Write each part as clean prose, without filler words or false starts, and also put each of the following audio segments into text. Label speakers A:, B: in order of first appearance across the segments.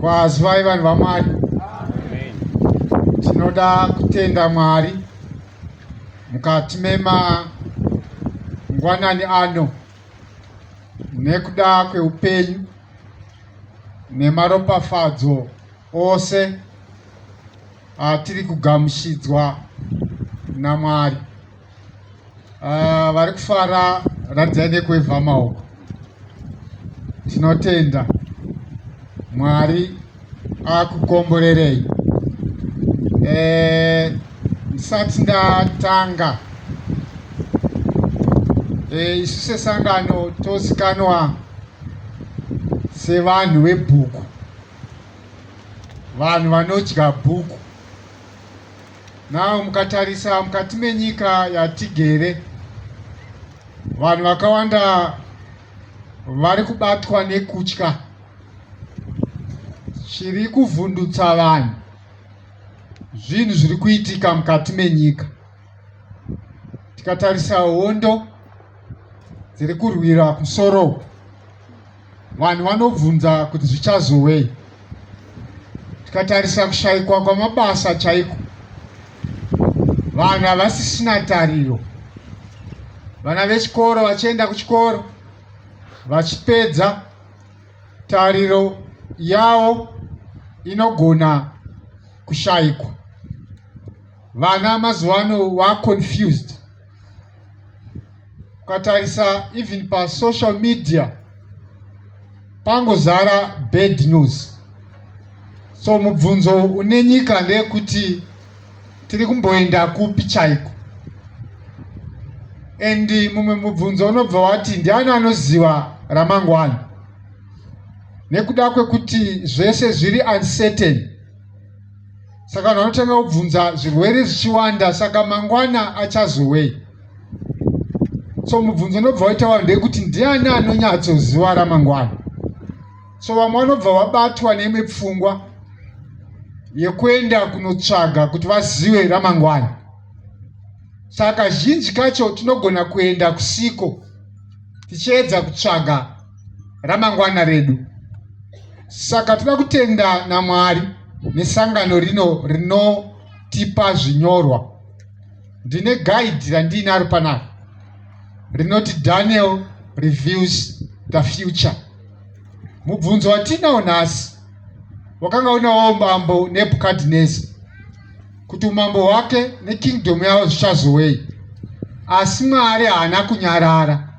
A: Kwazivai vanhu vaMwari. Tinoda kutenda Mwari mukati memangwanani ano nekuda kweupenyu nemaropafadzo ose atiri kugamuchidzwa naMwari. Vari kufara ratidzai nekuwevha maoko. Tinotenda Mwari akukomborerei. Ndisati ndatanga, isu sesangano tozikanwa sevanhu vebhuku, vanhu vanodya bhuku. Now mukatarisa mukati menyika yatigere, vanhu vakawanda vari kubatwa nekutya. Chiri kuvhundutsa vanhu zvinhu zviri kuitika mukati menyika. Tikatarisa hondo dziri kurwira kumusoro, vanhu vanobvunza kuti zvichazowei. Tikatarisa kushaikwa kwamabasa chaiko, vanhu havasisina tariro. Vana vechikoro vachienda kuchikoro vachipedza, tariro yavo inogona kushaikwa. Vana mazuva ano vaconfused. Ukatarisa even pasocial media pangozara bad news. So mubvunzo une nyika ndeyekuti tiri kumboenda kupi chaiko? And mumwe mubvunzo unobva wati ndiani anoziva ramangwana? Nekuda kwekuti zvese zviri uncertain. Saka vanhu vanotanga kubvunza zvirwere zvichiwanda, saka mangwana achazowei? So mubvunzo unobva waita vanhu ndeyekuti ndiani anonyatsoziva ramangwana? So vamwe vanobva vabatwa neimwe pfungwa yekuenda kunotsvaga kuti vazive ramangwana. Saka zhinji kacho tinogona kuenda kusiko tichiedza kutsvaga ramangwana redu. Saka toda kutenda naMwari nesangano rino rinotipa zvinyorwa. Ndine guide randiinaro panapa rinoti Daniel reveals the future. Mubvunzo watinawo nhasi wakanga unawo mambo Nebhukadhineza kuti umambo hwake nekingdom yavo zvichazowei, asi Mwari haana kunyarara,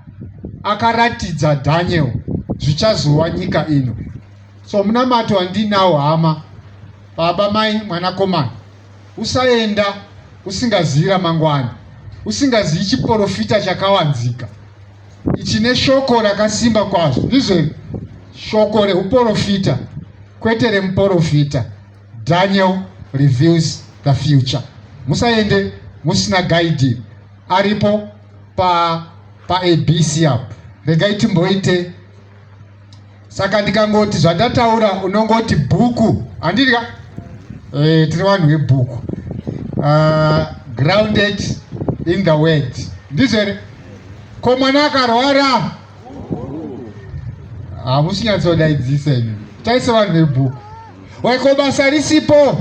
A: akaratidza Daniel zvichazova nyika ino. So munamato wandinawo hama, baba, mai, mwanakomana, usaenda usingazivi ramangwana, usingazivi chiporofita chakawanzika ichi neshoko rakasimba kwazvo. Ndizvo shoko reuporofita kwete remuporofita. Daniel reveals the future. Musaende musina guide aripo pa pa ABC apo. Regai timboite. Saka ndikangoti zvandataura unongoti bhuku. Handiri ka? Tiri vanhu vebhuku. Grounded in the word. Ndizvo here? Ko mwana akarwara? Hamusi nyatsodaidzisa imi. Taise vanhu vebhuku. Wai ko basa risipo?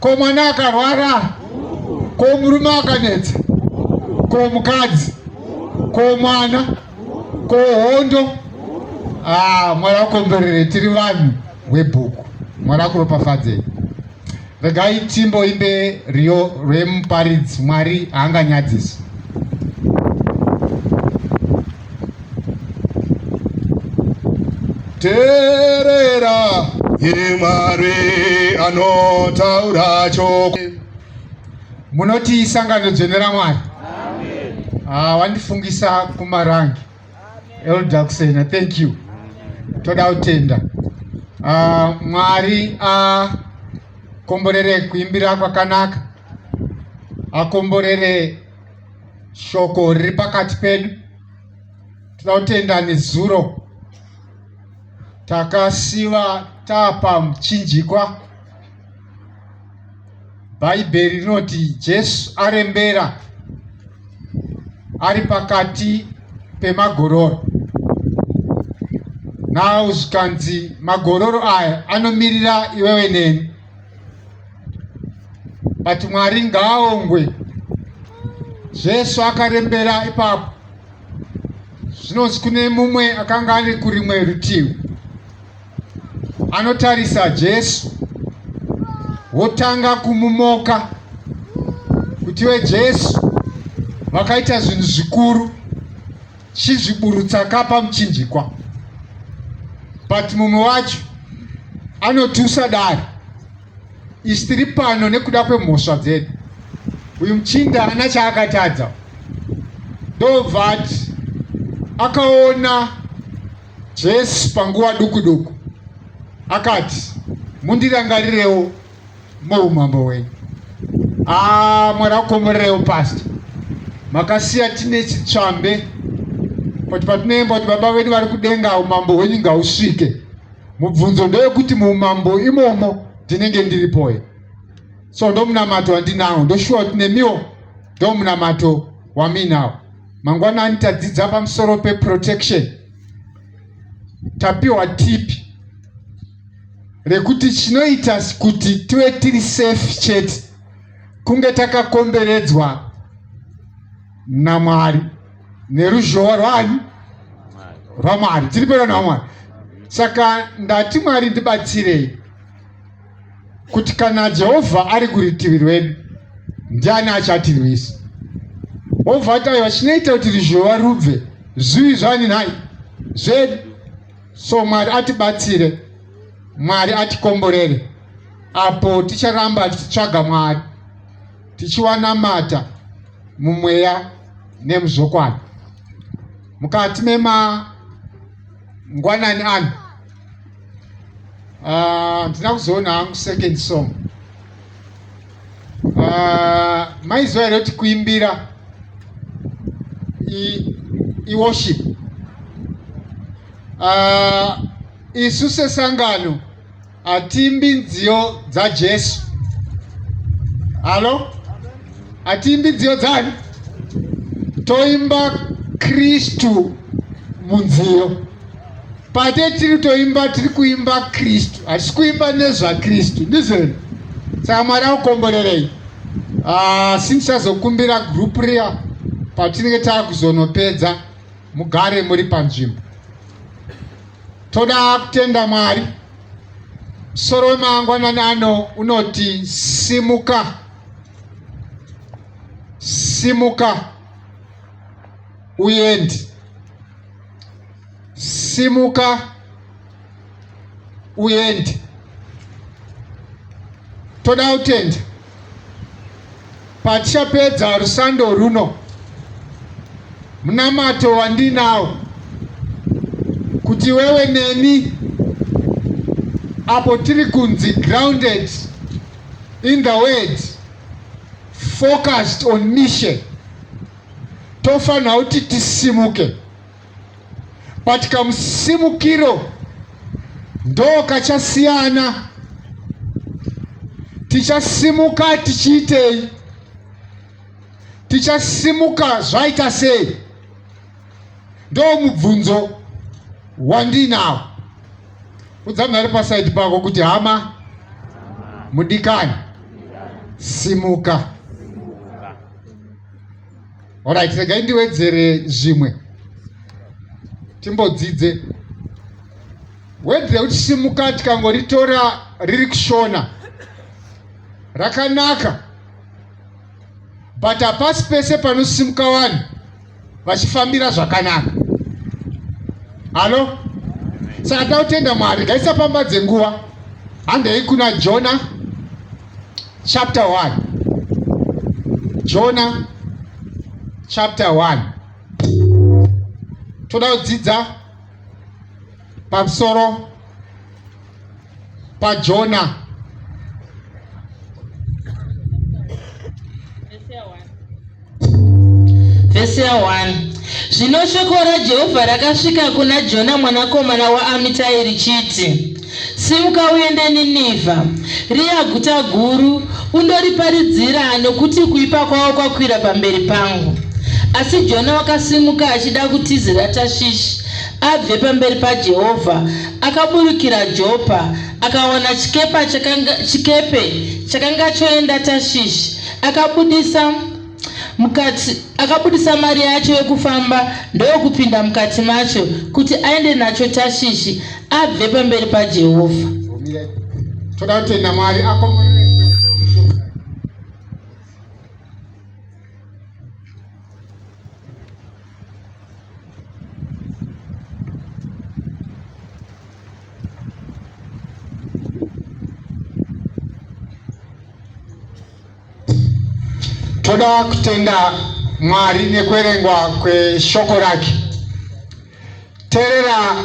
A: Ko mwana akarwara? Ko murume akanetsa? Ko mukadzi? Ko mwana? Ko hondo? Mwari akomborere, tiri vanhu vebhuku. Mwari akuropafadzei. Regai timboimbe riyo rwemuparidzi, Mwari haanganyadzisi.
B: Teerera, Mwari anotaura chokwadi.
A: Munoti sangano dzvene raMwari. Wandifungisa kumarangi. Elder Kusena, thank you. Toda kutenda. Mwari akomborere kuimbira kwakanaka. Akomborere shoko riri pakati pedu. Toda kutenda nezuro takasiva tapa muchinjikwa. Bhaibheri rinoti Jesu arembera ari pakati pemagororo. Now zvikanzi magororo aya anomirira iwewe neni, but Mwari ngaaongwe, Jesu akarembera ipapo. Zvinonzi kune mumwe akanga ari kurimwe rutivi anotarisa Jesu wotanga kumumoka kuti we Jesu vakaita zvinhu zvikuru, chizviburutsa ka pamuchinjikwa. But mumwe wacho anotusa dare, isi tiri pano nekuda kwemhosva dzedu, uyu muchinda ana chaakatadza. Ndobva ati akaona Jesu panguva duku duku akati, mundirangarirewo muumambo hwenyu. Ah, Mwari akukomborerewo pastor, makasiya tine chitsvambe kuti patinoemba kuti baba vedu vari kudenga umambo hwenyu ngausvike. Mubvunzo ndewekuti muumambo imomo ndinenge ndiripo here? So ndomunamato wandinawo, ndoshuwa kuti nemiwo ndomunamato waminawo. Mangwanani tadzidza pamusoro peprotection, tapiwa tipi rekuti chinoita kuti tive tiri safe chete kunge takakomberedzwa naMwari neruzhowa rwani rwaMwari, tiri pedo naMwari. Saka ndati Mwari ndibatsirei kuti kana Jehovha ari kurutivi rwedu, ndiani achatirwisa? Wobva ati aiwa, chinoita kuti ruzhowa rubve zvivi zvani nhai zvedu. So Mwari atibatsire, Mwari atikomborere apo ticharamba tichitsvaga Mwari, tichiwanamata mumweya nemuzvokwadi. Mukati memangwanani ano ndina kuzoona hangu second song. Maiziva here kuti kuimbira iworship? Isu sesangano hatiimbi nziyo dzaJesu. Halo, hatiimbi nziyo dzani? Toimba Kristu munziyo. Pate tiri toimba, tiri kuimba Kristu, hatisi kuimba nezvaKristu, ndizvo here? Saka Mwari akukomborerei. Asi ndichazokumbira group riya patinenge taakuzonopedza, mugare muri panzvimbo. Toda kutenda Mwari. Musoro wemangwanani ano unoti simuka, simuka uende, simuka uende. Toda kutenda patichapedza rusando runo, munamato wandinawo kuti wewe neni apo tiri kunzi grounded in the word, focused on mission, tofanira kuti tisimuke. But kamusimukiro ndo kachasiyana. Tichasimuka tichiitei? Tichasimuka zvaita sei? Ndo mubvunzo wandinawo. Udza munhu ari pasaidi pako kuti hama mudikani, simuka. Alright, regai ndiwedzere zvimwe timbodzidze. Wedhi rekuti simuka tikangoritora riri kuShona rakanaka, but hapasi pese panosimuka vanhu vachifambira zvakanaka. Halo, saka tautenda Mwari. Ngaisapambadze nguva, handei kuna Jona chapter 1. Jona chapter 1, toda kudzidza pamusoro paJona.
C: Vhesi ya 1. Zvino shoko raJehovha rakasvika kuna Jona mwanakomana waAmitai richiti, Simuka uende Ninivha, riya guta guru, undoriparidzira, nokuti kuipa kwavo kwakwira pamberi pangu. Asi Jona wakasimuka achida kutizira Tashishi, abve pamberi paJehovha, akaburukira Jopa, akawana chikepa chakanga, chikepe chakanga choenda Tashishi, akabudisa mukati akabudisa mari yacho yokufamba ndokupinda mukati macho kuti aende nacho Tashishi abve pamberi paJehovha.
A: Toda kutenda Mwari akomborere. Toda kutenda Mwari nekuverengwa kweshoko rake. Teerera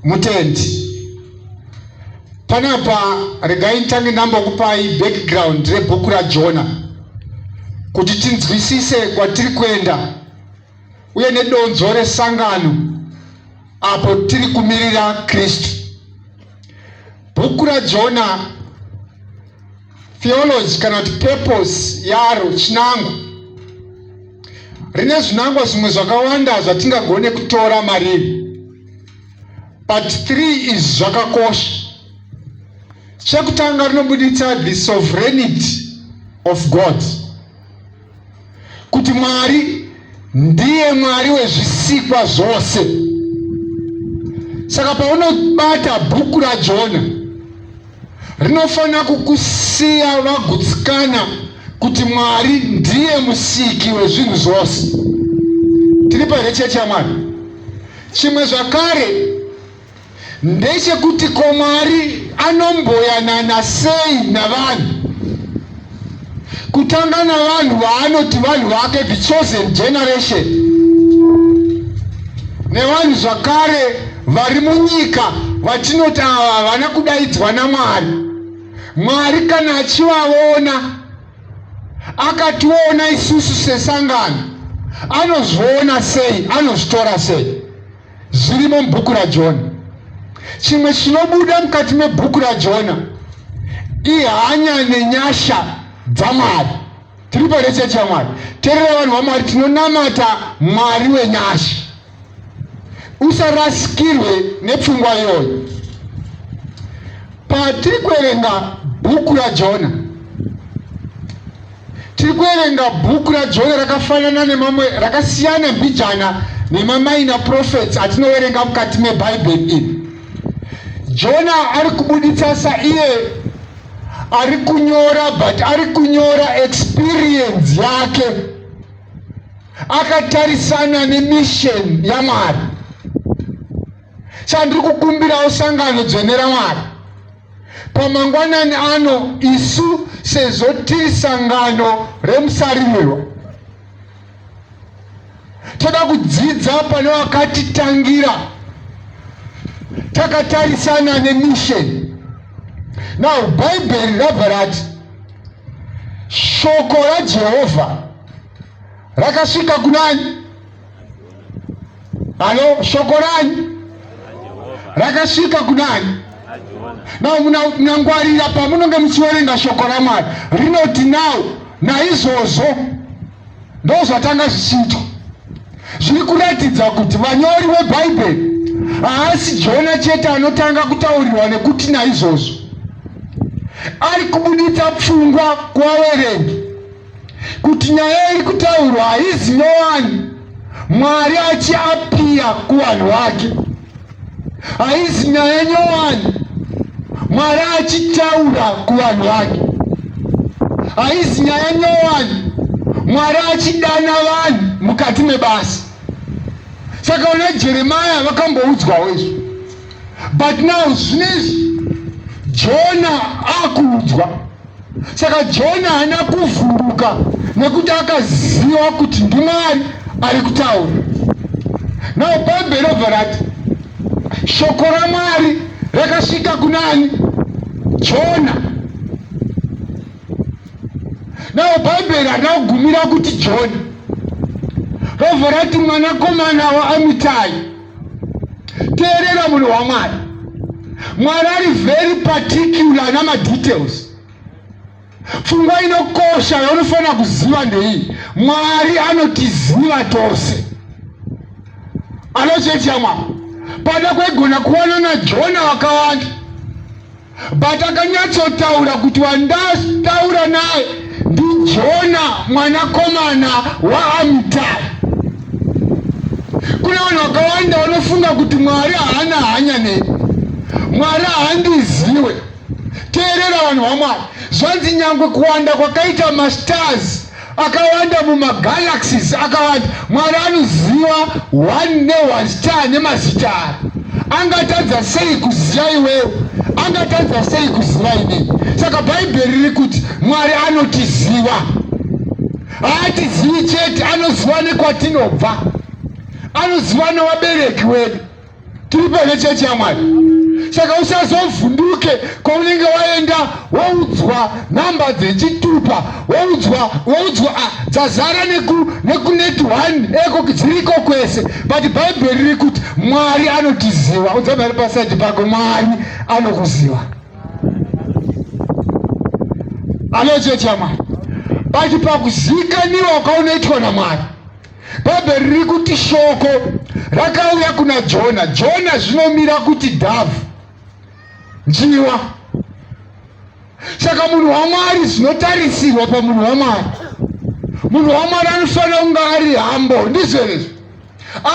A: mutendi. Panapa regai nditange ndambokupai background rebhuku raJona kuti tinzwisise kwatiri kuenda uye nedonzvo resangano apo tiri kumirira Kristu. Bhuku raJona theology kana kuti purpose yaro chinangwa rine zvinangwa zvimwe zvakawanda zvatingagone kutora mariri but three is zvakakosha chekutanga rinobuditsa the sovereignty of god kuti Mwari ndiye Mwari wezvisikwa zvose. Saka paunobata bhuku raJona rinofanira kukusiya vagutsikana kuti Mwari ndiye musiki wezvinhu zvose. Tiripo here chechi yaMwari? Chimwe zvakare ndechekuti ko Mwari anomboyanana sei navanhu? Kutanga navanhu vaanoti vanhu vake, the chosen generation, nevanhu zvakare vari munyika vatinoti ava havana kudaidzwa naMwari. Mwari kana achivaona akationa isusu sesangano anozviona sei? Anozvitora sei? Zvirimo mubhuku raJona. Chimwe chinobuda mukati mebhuku raJona ihanya nenyasha dzaMwari. Tiri parechechi yaMwari. Terera vanhu vaMwari, tinonamata Mwari wenyasha. Usarasikirwe nepfungwa iyoyo. Patiri kuverenga bhuku raJona, Tiri kuverenga bhuku raJona rakafanana nemamwe, rakasiyana mbijana nemamaina prophets atinoverenga mukati meBhaibheri iri. Jona ari kubuditsa saiye ari kunyora but ari kunyora experience yake akatarisana nemission yaMwari. Chandiri kukumbirawo sangano dzvene raMwari Pamangwanani ano isu sezvo tiri sangano remusaririrwa toda kudzidza pane wakatitangira takatarisana nemission. Now Bhaibheri rabva rati shoko raJehovha rakasvika kunani? Halo, shoko rani rakasvika kunani? Now munangwarira pamunonge muchiverenga shoko raMwari rinoti now naizvozvo ndozvatanga zvichiitwa zviri kuratidza kuti vanyori vebhaibheri haasi Jona chete anotanga kutaurirwa nekuti naizvozvo ari kubuditsa pfungwa kuvaverengi kuti nyaya iri kutaurwa haizi nyowani Mwari achiapiya kuvanhu vake, haizi nyaya nyowani Mwari achitaura kuvanhu vake, haizi nyaya nyowani Mwari achidana vanhu mukati mebasa. Saka vana Jeremaya vakamboudzwawo izvo, but now zvinezvi Jona akuudzwa. Saka Jona haana kuvhunduka nekuti akaziva kuti ndiMwari ari kutaura. Now Bhaibheri robva rati shoko raMwari rakasvika kunani? Jona. Now Bhaibheri harina kugumira kuti Jona, robva rati mwanakomana waAmitai. Teerera munhu waMwari. Mwari ari very particular namadetails. Pfungwa inokosha yaunofanira kuziva ndeiyi, Mwari anotiziva tose. Anochechi yaMwari. Pada kwaigona kuwana naJona vakawanda, but akanyatsotaura kuti wandataura naye ndiJona mwanakomana waAmitai. Kuna vanhu vakawanda vanofunga kuti Mwari haana hanya neni, Mwari haandiziwe. Teerera vanhu vaMwari, zvanzi nyangwe kuwanda kwakaita mastars akawanda mumagalaxies akawanda, Mwari anoziva one neone star nemazita aro. Angatadza sei kuziva iwewe? Angatadza sei kuziva inini? Saka Bhaibheri riri kuti Mwari anotiziva. Haatizivi chete, anoziva nekwatinobva, anoziva nevabereki wedu. Tiri pano chechi yaMwari. Saka usazovhunduke kwaunenge waenda woudzwa nhamba dzechitupa, woudzwa woudzwa ah, dzazara neku nekunet one eko dziriko kwese, but Bhaibheri riri kuti Mwari anotiziva. Udza Mwari pasaidi pako, Mwari anokuziva. Alo chechi yaMwari. But pakuzikaniwa kwaunoitwa naMwari, Bhaibheri riri kuti shoko rakauya kuna Jona. Jona zvinomira kuti dove, njiwa. Saka munhu waMwari zvinotarisirwa pamunhu waMwari, munhu waMwari anofanira kunge ari humble, ndizvo here izvo?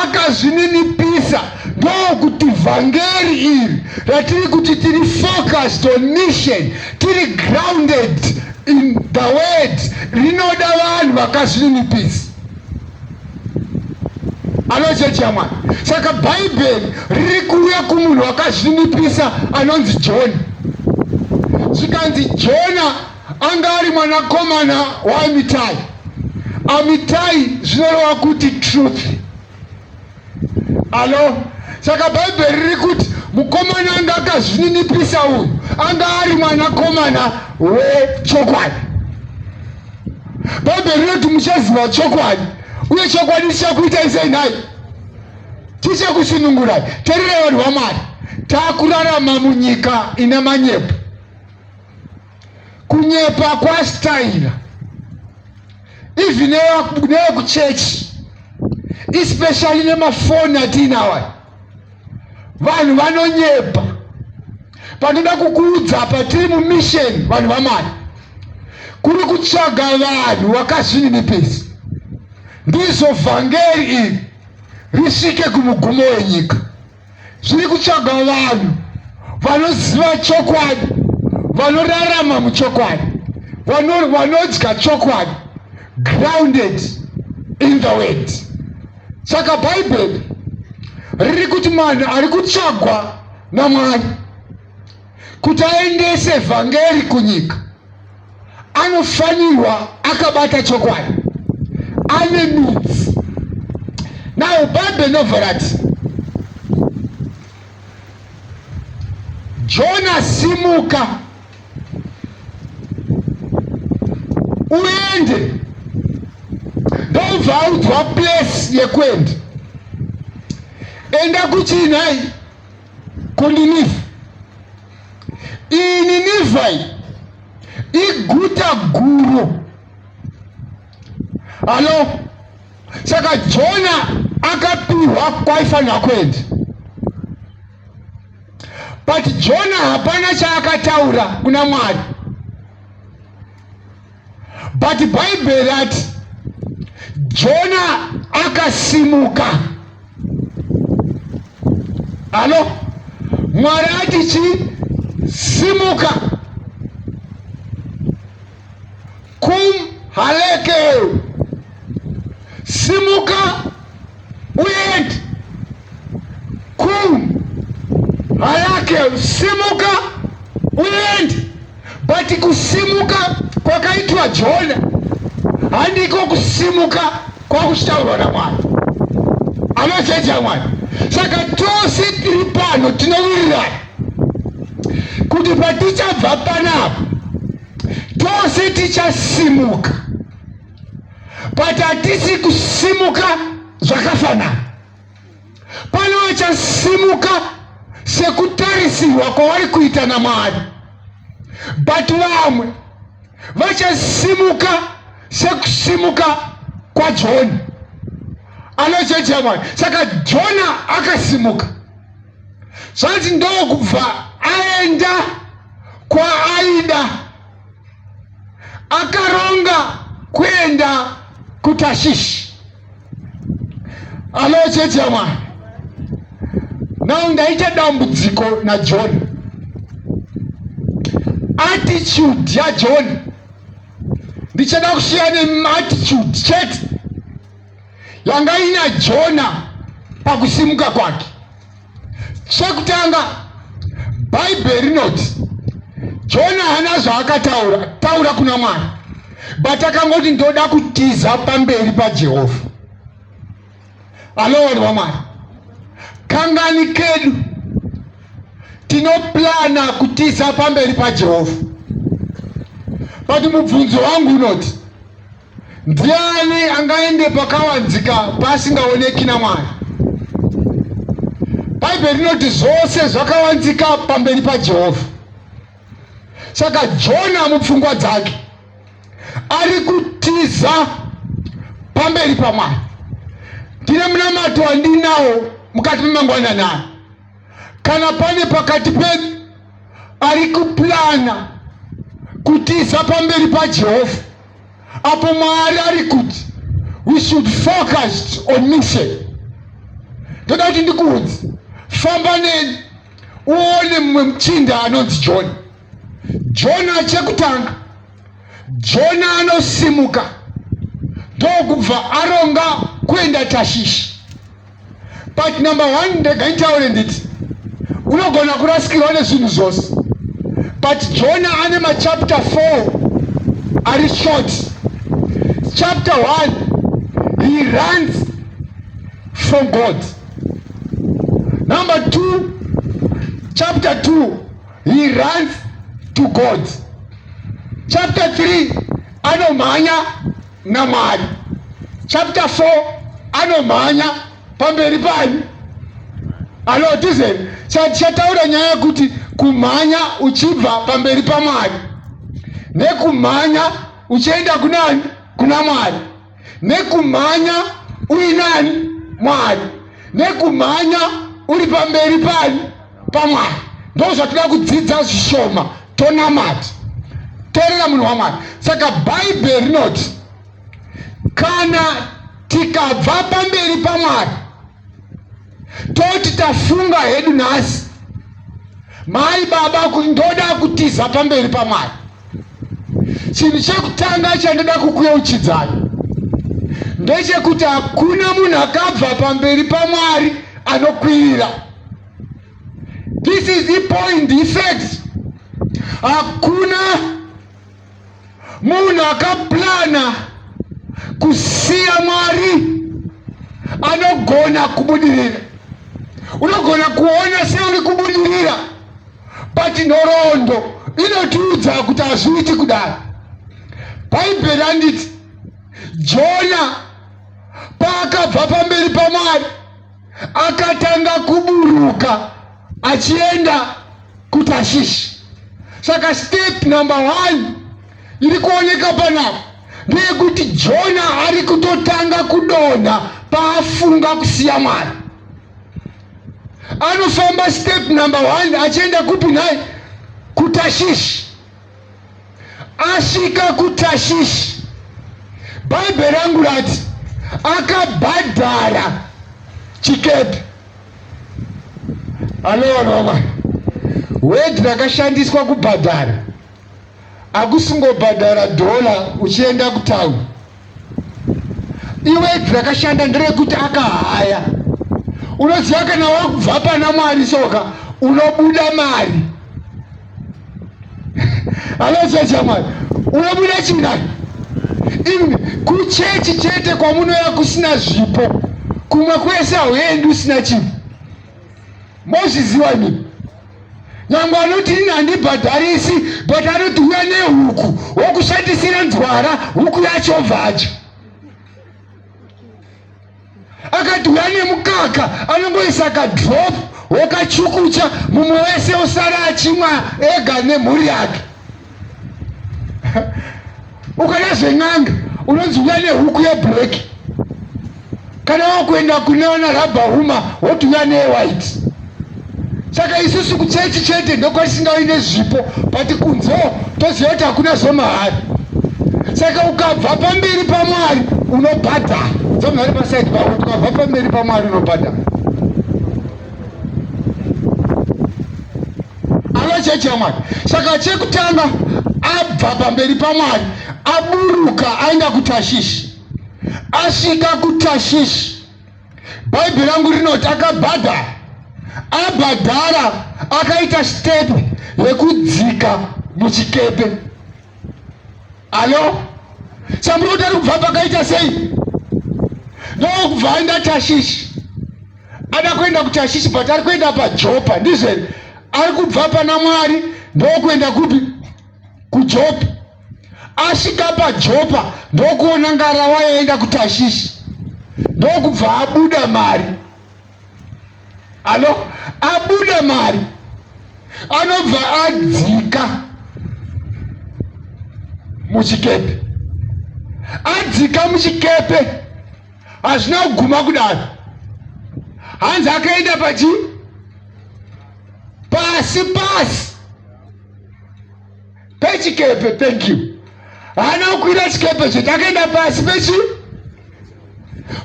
A: Akazvininipisa, ndokuti vhangeri iri ratiri kuti tiri focused on mission, tiri grounded in the word, rinoda vanhu vakazvininipisa. Anochechi yaMwari. Saka Bhaibheri riri kuuya kumunhu akazvininipisa anonzi Jona. Zvikanzi Jona anga ari mwanakomana waAmitai. Amitai zvinoreva kuti truth. Alo, saka Bhaibheri riri kuti mukomana anga akazvininipisa uyu anga ari mwanakomana wechokwadi. Bhaibheri rinoti muchaziva chokwadi uye chokwadi chichakuitai sei nhai? Chichakusunungurai. Tererai vanhu vaMwari, takurarama munyika ine manyepo. Kunyepa kwastaira even neyekuchechi, especially nemafoni atiinawo, vanhu vanonyepa. Panoda kukuudza patiri mumission, vanhu vaMwari, kuri kutsvaga vanhu vakazvininipisa, ndizvo vhangeri iri risvike kumugumo wenyika. Zviri kutsvaga vanhu vanoziva chokwadi, vanorarama muchokwadi, vanodya chokwadi, grounded in the word. Saka Bhaibheri riri kuti munhu ari kutsvagwa naMwari kuti aendese vhangeri kunyika anofanirwa akabata chokwadi, ane midzi. Now Bhaibheri inobva rati Jona, simuka uende. Ndobva audzwa place yekuenda. Enda kuchinhai? KuNinivha. Iyi Ninivha iyi iguta guru. Halo, saka Jona akapiwa kwaifanira kuenda, but Jona hapana chaakataura kuna Mwari. But Bhaibheri rati Jona akasimuka. Alo, Mwari ati chi simuka, kum haleke, simuka uende. Kum halake, simuka uende. But kusimuka kwakaitwa Jona handiko kusimuka kwakuchitaurwa naMwari. Anochecha Mwari. Saka tose tiri pano tinowirirana kuti patichabva panapa tose tichasimuka, but hatisi kusimuka zvakafanana. Pane vachasimuka sekutarisirwa kwavari kuita naMwari, but vamwe vachasimuka sekusimuka kwaJona. Anochecha Mwari. Saka Jona akasimuka. Zvanzi ndokubva aenda kwaaida, akaronga kuenda kuTashishi. Alo chechi yaMwari, now ndaita dambudziko naJohn. Attitude yaJohn ndichada kushiya neattitude chete yanga ina Jona pakusimuka kwake. Chekutanga, Bhaibheri rinoti Jona haana zvaakataura taura kuna Mwari, but akangoti ndoda kutiza pamberi paJehovha. Alo vanhu vaMwari, kangani kedu tinoplana kutiza pamberi paJehovha? But mubvunzo wangu unoti ndiani angaende pakawanzika pasingaoneki naMwari? Bhaibheri rinoti zvose zvakawanzika pamberi paJehovha. Saka Jona mupfungwa dzake ari kutiza pamberi paMwari. Ndine munamato wandinawo mukati memangwanani aya. Kana pane pakati pedu ari kuplana kutiza pamberi paJehovha, apo Mwari ari kuti we should focus on mission, ndoda kuti ndikuudze, famba neni uone mumwe muchinda anonzi John. Jona chekutanga, Jona anosimuka ndokubva aronga kuenda Tashishi. But number one, ndega nditaure nditi unogona kurasikirwa nezvinhu zvose, but Jona ane machapter 4 ari short. Chapter 1, he runs from God. Number 2, chapter 2, he runs to God. Chapter 3, anomhanya naMwari. Chapter 4, anomhanya pamberi pani. Alotizeni chataura nyaya yekuti kumhanya uchibva pamberi paMwari nekumhanya uchienda kunani? Kuna Mwari, nekumhanya uinani? Mwari, nekumhanya uri pamberi pani? PaMwari. Ndo zvatinoda kudzidza zvishoma, tonamata. Teerera munhu waMwari. Saka Bhaibheri rinoti kana tikabva pamberi paMwari toti tafunga hedu nhasi, mai baba, kuti ndoda kutiza pamberi paMwari, chinhu chekutanga chandoda kukuyeuchidzai ndechekuti hakuna munhu akabva pamberi paMwari anokwirira. This is the point, the fact. Hakuna munhu akaplana kusiya Mwari anogona kubudirira. Unogona kuona seuri kubudirira, but nhoroondo inotiudza kuti hazviiti kudaro. Bhaibheri handiti Jona paakabva pamberi paMwari akatanga kuburuka achienda kuTashishi. Saka step number 1 iri kuoneka panapa ndeyekuti Jona ari kutotanga kudonha paafunga kusiya Mwari. Anofamba step number 1 achienda kupi nhai? KuTashishi. Asvika kuTashishi, Bhaibheri rangu rati akabhadhara chikepe. Anoona wedhi rakashandiswa kubhadhara, akusingobhadhara dhola uchienda kutauni. Iwedhi rakashanda nderekuti akahaya. Unoziva kana wakubva pana Mwari soka unobuda mari. Alo chechi yaMwari, unobuda chinani? Imwe kuchechi chete kwamunoya kusina zvipo, kumwe kwese hauendi usina chipo. Mozviziva imimi. Nyangwe anoti ini handibhadharisi, but anoti uya nehuku wokushandisira nzwara, huku yacho obva adya. Akati uya nemukaka, anongoisa kadrop wokachukucha, mumwe wese osara achimwa ega nemhuri yake. Ukada zven'anga unonzi uya nehuku yeblack, kana wakuenda kuneona rabhahuma woti uya neyewhite. Saka isusu kuchechi chete ndokwatisingavi nezvipo, but kunzewo toziva kuti hakuna zvemahara. Saka ukabva pamberi paMwari unobhadhara. Udza munhu ari pasaidi pako kuti ukabva pamberi paMwari unobhadhara. Alo chechi yaMwari. Saka chekutanga abva pamberi paMwari, aburuka aenda kuTashishi. Asvika kuTashishi, Bhaibheri rangu rinoti akabhadhara, abhadhara akaita step yekudzika muchikepe. Alo, samuri kuti ari kubva pakaita sei? Ndokubva aenda Tashishi. Ada kuenda kuTashishi but ari kuenda paJopa, ndizvo here? Ari kubva pana Mwari ndokuenda kupi? KuJopa. Asvika paJopa ndokuona ngarawa yaenda kuTashishi, ndokubva abuda mari. Alo, abuda mari anobva adzika muchikepe. Adzika muchikepe hazvina kuguma kudaro, hanzi akaenda pachi pasi pasi pechikepe. Thank you. Haana kukwira chikepe chete, akaenda pasi pechi.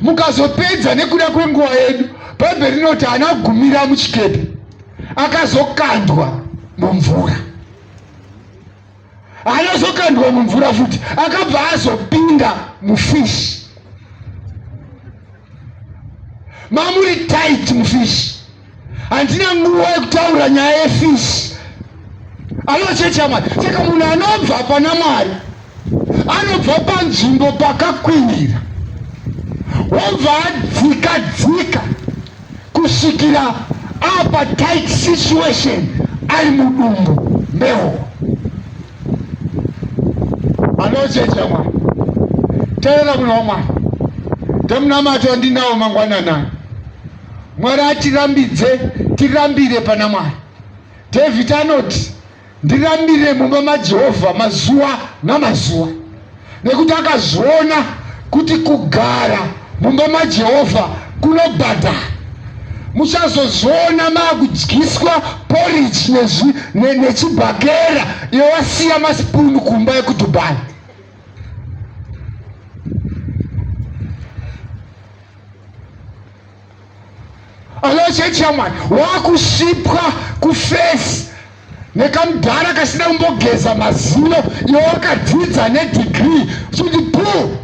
A: Mukazopedza nekuda kwenguva yedu, Bhaibheri rinoti haana kugumira muchikepe, akazokandwa mumvura. Haana kuzokandwa mumvura futi, akabva azopinda mufishi. Mamuri tight mufishi. Handina nguva yekutaura nyaya yefishi. Anochecha Mwari. Saka munhu anobva pana Mwari anobva panzvimbo pakakwirira, wobva adzika dzika kusvikira apa tight situation, ari mudumbu meho. Anochecha Mwari. Teerera munhu waMwari, ndemunamato wandinawo mangwananani. Mwari atirambidze tirambire pana Mwari. David anoti ndirambire mumba maJehovha mazuva namazuva, nekuti akazviona kuti kugara mumba maJehovha kunobhadhara. Muchazozviona makudyiswa porridge nechibhakera, iwe wasiya masipunu kumba yekuDubai. Alo chechi yaMwari, wakusvipwa kufesi nekamudhara kasina kumbogeza mazino, iwe wakadzidza nedegree uchiti pu.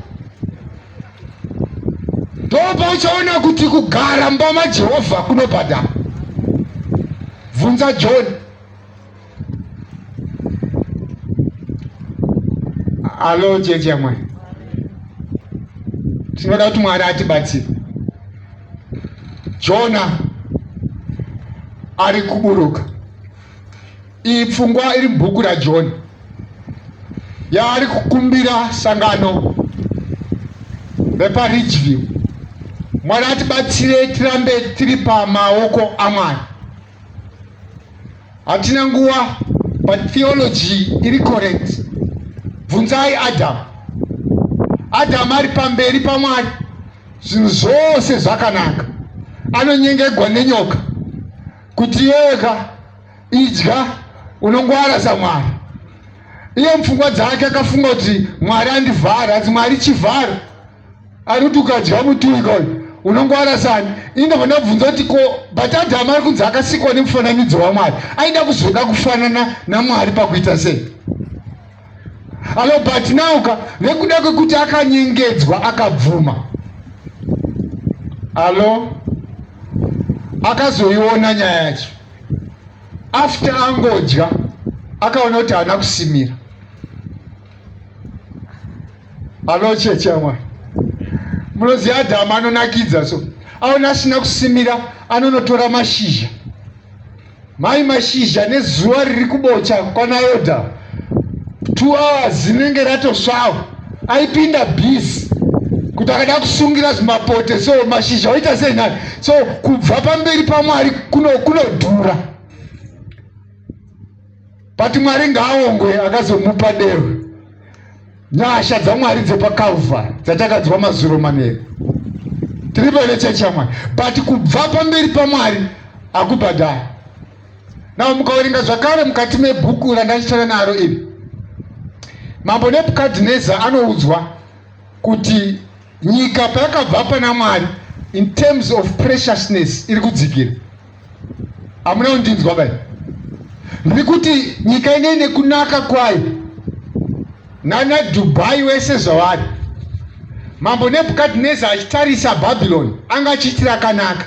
A: Ndopauchaona kuti kugara mumba maJehovha kunobhadhara. Bvunza John. Alo chechi yaMwari, tinoda kuti Mwari atibatsire. Jona ari kuburuka. Iyi pfungwa iri mubhuku raJona yaari kukumbira sangano repaRidgeview. Mwari atibatsire tirambe tiri pamaoko aMwari. Hatina nguva, but theology iri correct. Bvunzai Adamu. Adamu ari pamberi paMwari, zvinhu zvose zvakanaka. Anonyengegwa nenyoka kuti iweweka idya unongwara saMwari. Iye mupfungwa dzake akafunga kuti Mwari andivhara, hanzi Mwari chivhara. Ari kuti ukadya muti uyu kauyu unongwara sani. Ini ndobva ndabvunza kuti ko but Adamu ari kunzi akasikwa nemufananidzo waMwari, aida kuzoda kufanana naMwari pakuita sei? Alo, but now ka nekuda kwekuti akanyengedzwa akabvuma. Alo, akazoiona nyaya yacho after angodya, akaona kuti haana kusimira. Alo chechi yaMwari, munoziva Adhamu anonakidza so, aona asina kusimira anonotora mashizha, mai mashizha nezuva riri kubocha kwanayoda 2 hours rinenge ratosvawa. Aipinda busy kuti akada kusungira zvimapote, so mashizha oita sei nani. So kubva pamberi paMwari kunodhura, but Mwari ngaaongwe akazomupa dehwe. Nyasha dzaMwari dzepaCalvary dzatakadzwa mazuro manheru tiri pane chechi yaMwari, but kubva pamberi paMwari hakubhadhari. Now mukaverenga zvakare mukati mebhuku randachitana naro iri, Mambo Nebhukadhineza anoudzwa kuti nyika payakabva pana Mwari in terms of preciousness iri kudzikira. Hamuna kundinzwa bai? Ndiri kuti nyika inei nekunaka kwayo nana Dubai wese zvavari. Mambo Nebhukadhineza achitarisa Babylon anga achiitira akanaka.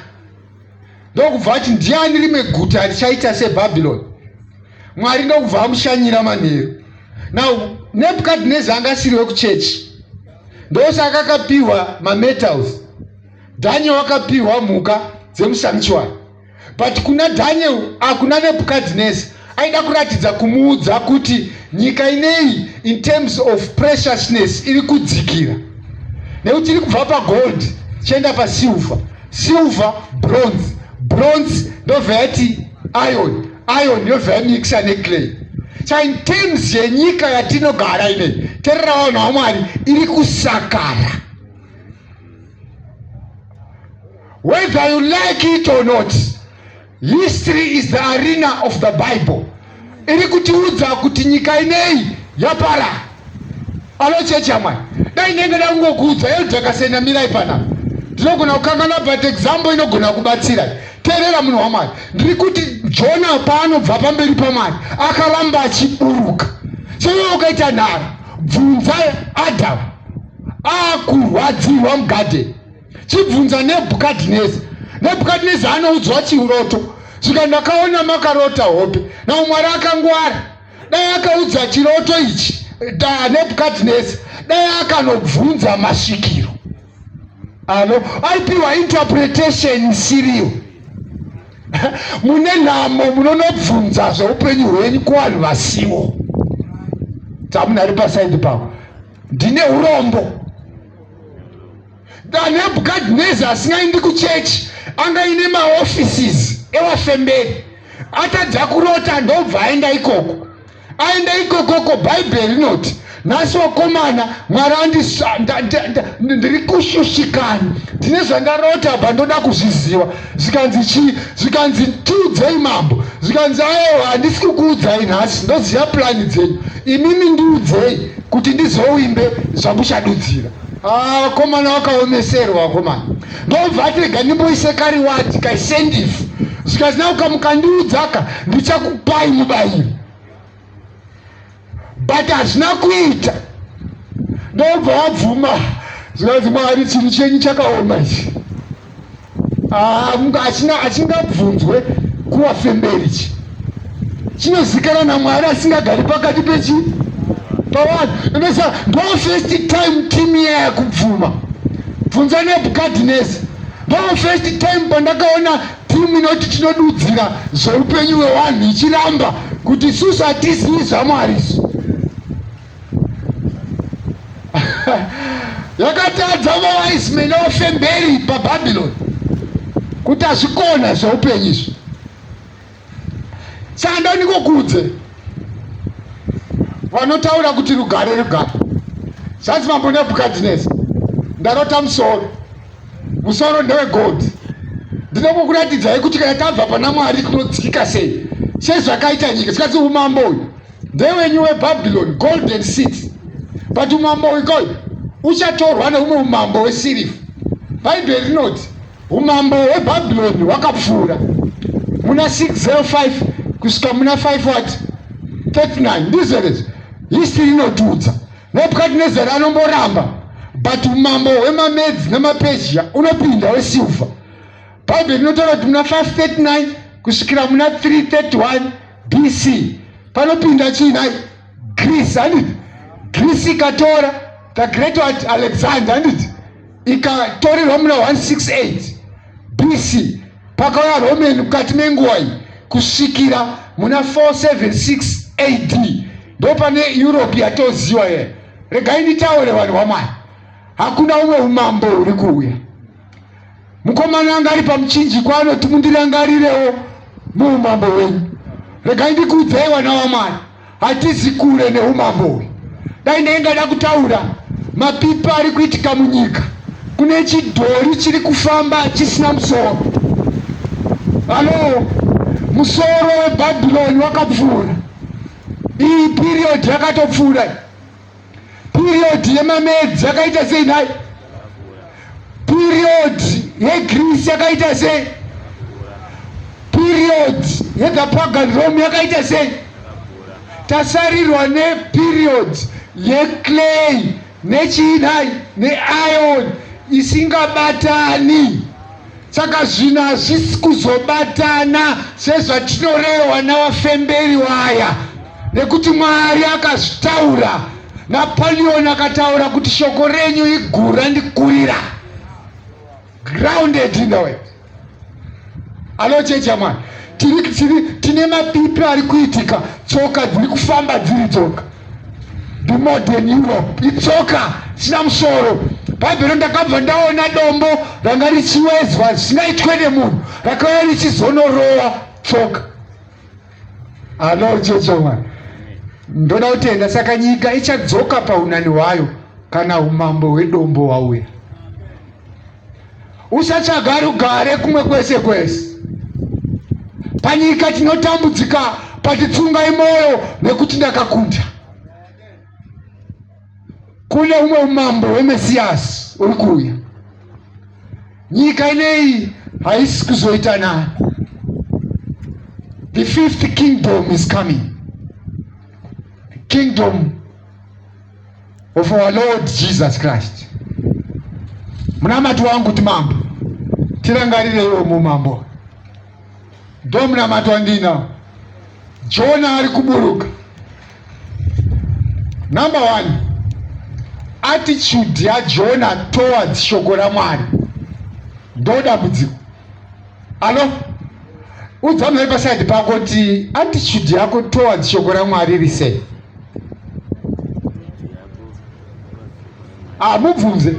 A: Ndokubva ati ndiani rimwe guta richaita seBhabhironi? Mwari ndokubva amushanyira manheru. Now Nebhukadhineza anga asiri wekuchechi, ndosaka akapiwa mametals. Daniel akapiwa mhuka dzemusanctuary, but kuna Daniel akuna Nebhukadhineza aida kuratidza kumuudza kuti nyika ineyi in terms of preciousness iri kudzikira nekuti iri kubva pagold chienda pasilver, silver bronze, bronze ndobva yati iron, iron yobva yamixa neclay. Sa in terms yenyika yatinogara ineyi, terera vanhu vaMwari, iri kusakara whether you like it or not. History is the arena of the Bible. Iri kutiudza kuti nyika ineyi yapara. Alo chechi yamwari. Dai ndenge ndakungokuudza Elder Kasena mirai panapa. Ndinogona kukangana but example inogona kubatsira. Teerera munhu waMwari. Ndiri kuti Jona paanobva pamberi paMwari akaramba achiburuka. Seiwe ukaita nharo, bvunza Adam akurwadzirwa mugadheni. Chibvunza Nebhukadhineza. Nebhukadhineza anoudzwa chiroto. Svika ndakaona makarota hope. Now Mwari akangwara. Dai akaudza chiroto ichi da Nebhukadhineza, dai akanobvunza masvikiro. Alo, aipiwa interpretation isiriyo. Mune nhamo munonobvunza zveupenyu hwenyu kuvanhu vasiwo. Dzamunhu ari pasaidi pavo. Ndine urombo. Nebhukadhineza asingaendi kuchechi anga ine maoffices ewafemberi, atadza kurota ndobva aenda ikoko. Aenda ikokoko, Bhaibheri rinoti nhasi wakomana Mwari ndiri kushushikana, ndine zvandarota apa ndoda kuzviziva. Zvikanzi chii? Zvikanzi tiudzei mambo. Zvikanzi aiwa, handisi kukuudzai nhasi, ndoziva plani dzenyu, imimi ndiudzei kuti ndizowimbe zvamuchadudzira. Ah, vakomana vakaomeserwa vakomana, ndobva ati rega ndimboise kariwadhi kaisendifu. Zvikanzi nauka mukandiudzaka ndichakupai mubayiro, but hazvina kuita. Ndobva wabvuma. Zvikanzi Mwari, chinhu chenyu chakaoma ichi. Ah, achingabvunzwe kuwafemberi ichi chinozikana naMwari asingagari pakati pechi pavanhu. Inosa ndo first time team iya yakubvuma. Bvunza Nebhukadhineza, ndo first time pandakaona timu inoti tinodudzira zveupenyu hwevanhu ichiramba kuti isusu hatizivi zvaMwari isu. Yakatadza mawise men ofemberi paBhabhironi kuti hazvikona zveupenyu izvi. Saka ndandingokudze vanotaura kuti rugare rugare. Zvanzi mambo Nebhukadhineza, ndarota musoro, musoro ndewegold. Ndinokukuratidzai kuti kana tabva pana Mwari tinodzika sei, sezvakaita nyika. Zvikanzi umambo uyu ndewenyu weBhabhironi, golden city, but umambo uyu koyu uchatorwa neumwe umambo wesirivha. Bhaibheri rinoti umambo hweBhabhironi hwakapfuura muna 605 kusvika muna 5 what 39. Ndizvo izvi history inotiudza. Nebhukadhinezari anomboramba, but umambo hwemaMedzi nemaPezhia unopinda wesilver. Bhaibheri rinotaura kuti muna 539 kusvikira muna 331 BC panopinda chii nhai? Greece, handiti? Greece ikatora the great what Alexander, handiti? Ikatorerwa muna 168 BC. Pakauya Roman mukati menguva iyi kusvikira muna 476 AD, ndopane Europe yatoziwa ye. Regai nditaure vanhu vaMwari, hakuna umwe umambo huri kuuya. Mukomana anga ari pamuchinjikwa anoti mundirangarirewo muumambo hwenyu. Regai ndikuudzei vana vaMwari, hatisi kure neumambo uyu. Dai ndaingada kutaura mapipa ari kuitika munyika, kune chidhori chiri kufamba chisina musoro. Halo, Musoro weBhabhironi wakapfuura. Iyi period yakatopfuura. Period yemaMedzi yakaita sei nhai? Period yeGreece yakaita sei? Period yethe pagan Rome yakaita sei? Tasarirwa neperiod yeclay nechii nhai, neiron isingabatani. Saka zvinhu hazvisi kuzobatana sezvatinorehwa navafemberi waya, nekuti Mwari akazvitaura. Napoleon akataura kuti shoko renyu igura ndikurira. Grounded in the word. Alo chechi yaMwari, tiri tiri tine mapipi ari kuitika, tsoka dziri kufamba dziri tsoka. The modern Europe itsoka isina musoro. Bhaibheri ndakabva ndaona dombo ranga richiwezwa zvisingaitwe nemunhu, rakauya richizonorowa tsoka. Alo chechi yaMwari, ndoda kutenda. Saka nyika ichadzoka paunani hwayo kana umambo hwedombo hwauya. Usatsvaga rugare kumwe kwese kwese. Panyika tinotambudzika, patitsungai mwoyo nekuti ndakakunda. Kune umwe umambo hweMesiyasi uri kuuya. Nyika ineyi haisi kuzoita nani. The fifth kingdom is coming. The kingdom of our Lord Jesus Christ. Munamato wangu kuti mambo tirangarireiwo mumambo, ndo munamato wandinawo. Jona ari kuburuka. Number one, attitude yaJona towards shoko raMwari ndo dambudziko. Alo, udza munhu paside pako kuti attitude yako towards shoko raMwari iri sei. Mubvunze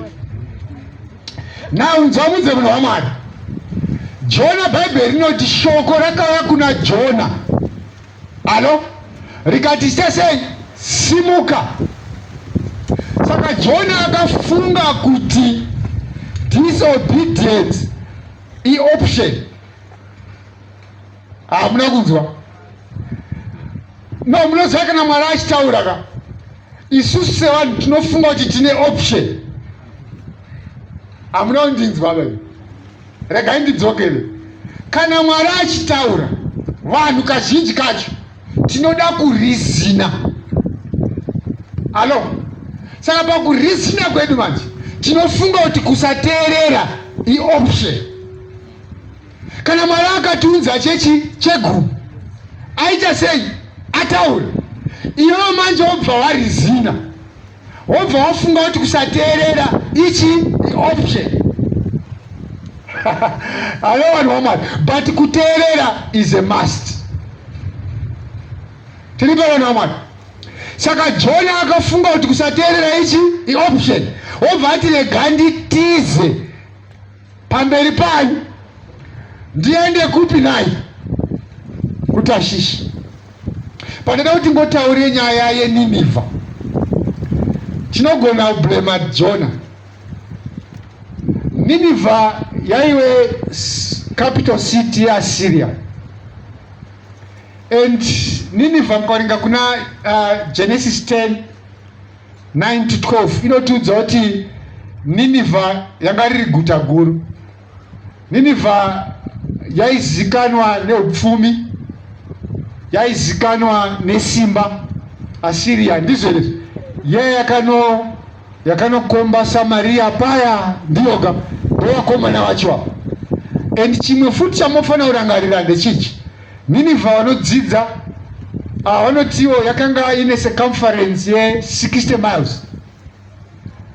A: now, nzwa mudze munhu waMwari. Jona, Bhaibheri rinoti shoko rakauya kuna Jona, alo, rikati sesei, simuka. Saka Jona akafunga kuti disobedience ioption. Hamuna kunzwa? No, munoziva kana Mwari achitaura ka, isusu sevanhu tinofunga kuti tine option. Hamuna kundinzwa vai? Regai ndidzokere. Kana Mwari achitaura, vanhu kazhinji kacho tinoda kureasona. Alo, saka pakureasona kwedu manje tinofunga kuti kusateerera ioption. Kana Mwari akatiunza chechi chegumi, aita sei, ataura, iwewe manje wobva wareasona, wobva wafunga kuti kusateerera ichi ioption. Alo vanhu vaMwari, but kuteerera is a must. Tiri pavanhu vaMwari. Saka Jona akafunga kuti kusateerera ichi ioption, wobva ati rega nditize pamberi panyu, ndiende kupi nai? KuTashishi. Pandoda kuti ngotaure nyaya yeNinivha, tinogona kublema Jona. Ninivha yaive capital city yeAssyria, and Ninivha, mukaverenga kuna Genesis 10 9 to 12, inotiudza kuti Ninivha yanga riri guta guru. Ninivha yaizikanwa neupfumi, yaizikanwa nesimba. Asiria ndizvo izvi ye yakanokomba Samaria paya, ndiyoga ndovakomana vacho ava. And chimwe futi chamofanira kurangarira ndechichi: Ninivha, vanodzidza vanotiwo yakanga ine circumference ye60 miles.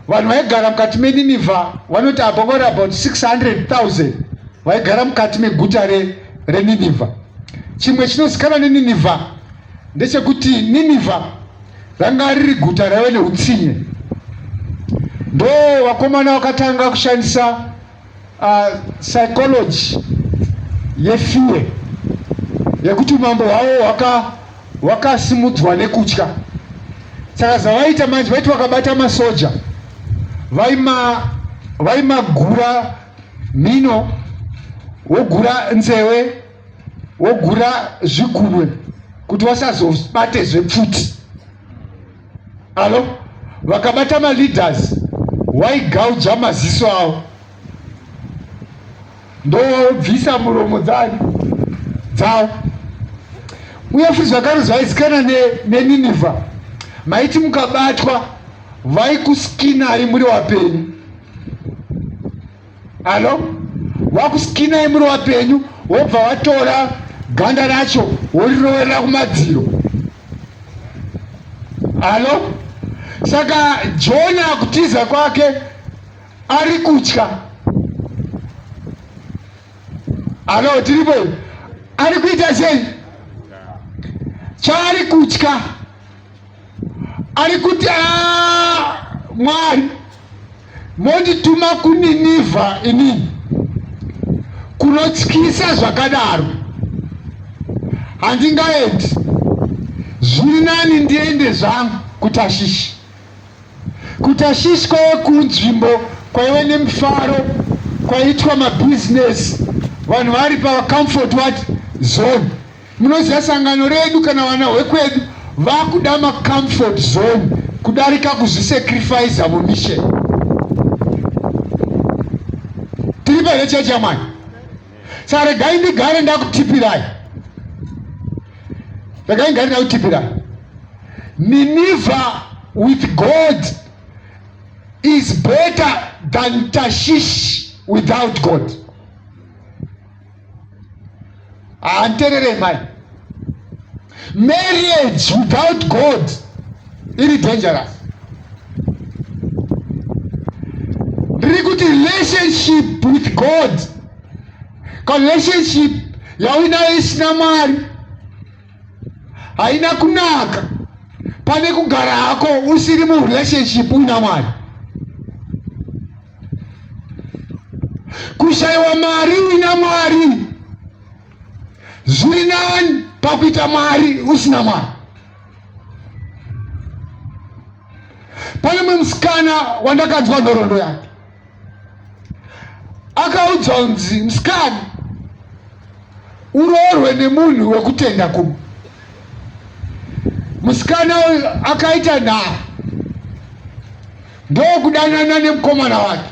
A: Vanhu vaigara mukati meNinivha vanoti apa vari about 600,000 vaigara mukati meguta reNinivha. Chimwe chinozikanwa neNinivha ndechekuti Ninivha ranga riri guta raive neutsinye. Ndo vakomana vakatanga kushandisa psychology yefear, yekuti umambo hwavo hwakasimudzwa nekutya. Saka zvavaita manje, vaiti vakabata masoja, vaimagura mhino, wogura nzeve. Wogura zvigunwe kuti vasazobate zvepfuti. Alo, vakabata maleaders waigauja maziso avo ndowobvisa muromo dzani dzavo. Uye futi zvakare zvaizikanwa neNinivha, maiti mukabatwa vaikusikinai muri wapenyu. Alo, wakusikinai muri wapenyu, wobva watora ganda racho woriroverera kumadziro. Alo, saka Jona kutiza kwake ari kutya. Alo, tiripo? Ari kuita sei? Chaari kutya, ari kuti ah, Mwari mondituma kuNinivha inini kunotyisa zvakadaro, handingaendi. Zviri nani ndiende zvangu kuTashishi. KuTashishi kwaive kunzvimbo kwaive nemufaro, kwaiitwa mabhizinesi, vanhu vari pacomfort what zone. Munoziva sangano redu kana vana hwekwedu vakuda macomfort zone kudarika kuzvisacrifice mumission. Tiri pere chechi yamwari. Saka regai ndigare ndakutipirai. Regai ndigare ndakutipirai. Nineveh with God is better than Tashish without God. Hanterere mai. Marriage without God iri dangerous. Ndiri kuti relationship with God, relationship yauinayo isina Mwari haina kunaka pane kugara hako usiri murelationship uina Mwari. Kushaiwa mari uina Mwari zviri nani pakuita mari usina Mwari. Pane mumwe musikana wandakanzwa nhoroondo yake, akaudzwa kunzi musikana uroorwe nemunhu wekutenda kumwe. Musikana uyu akaita nharo ndokudanana nemukomana wake.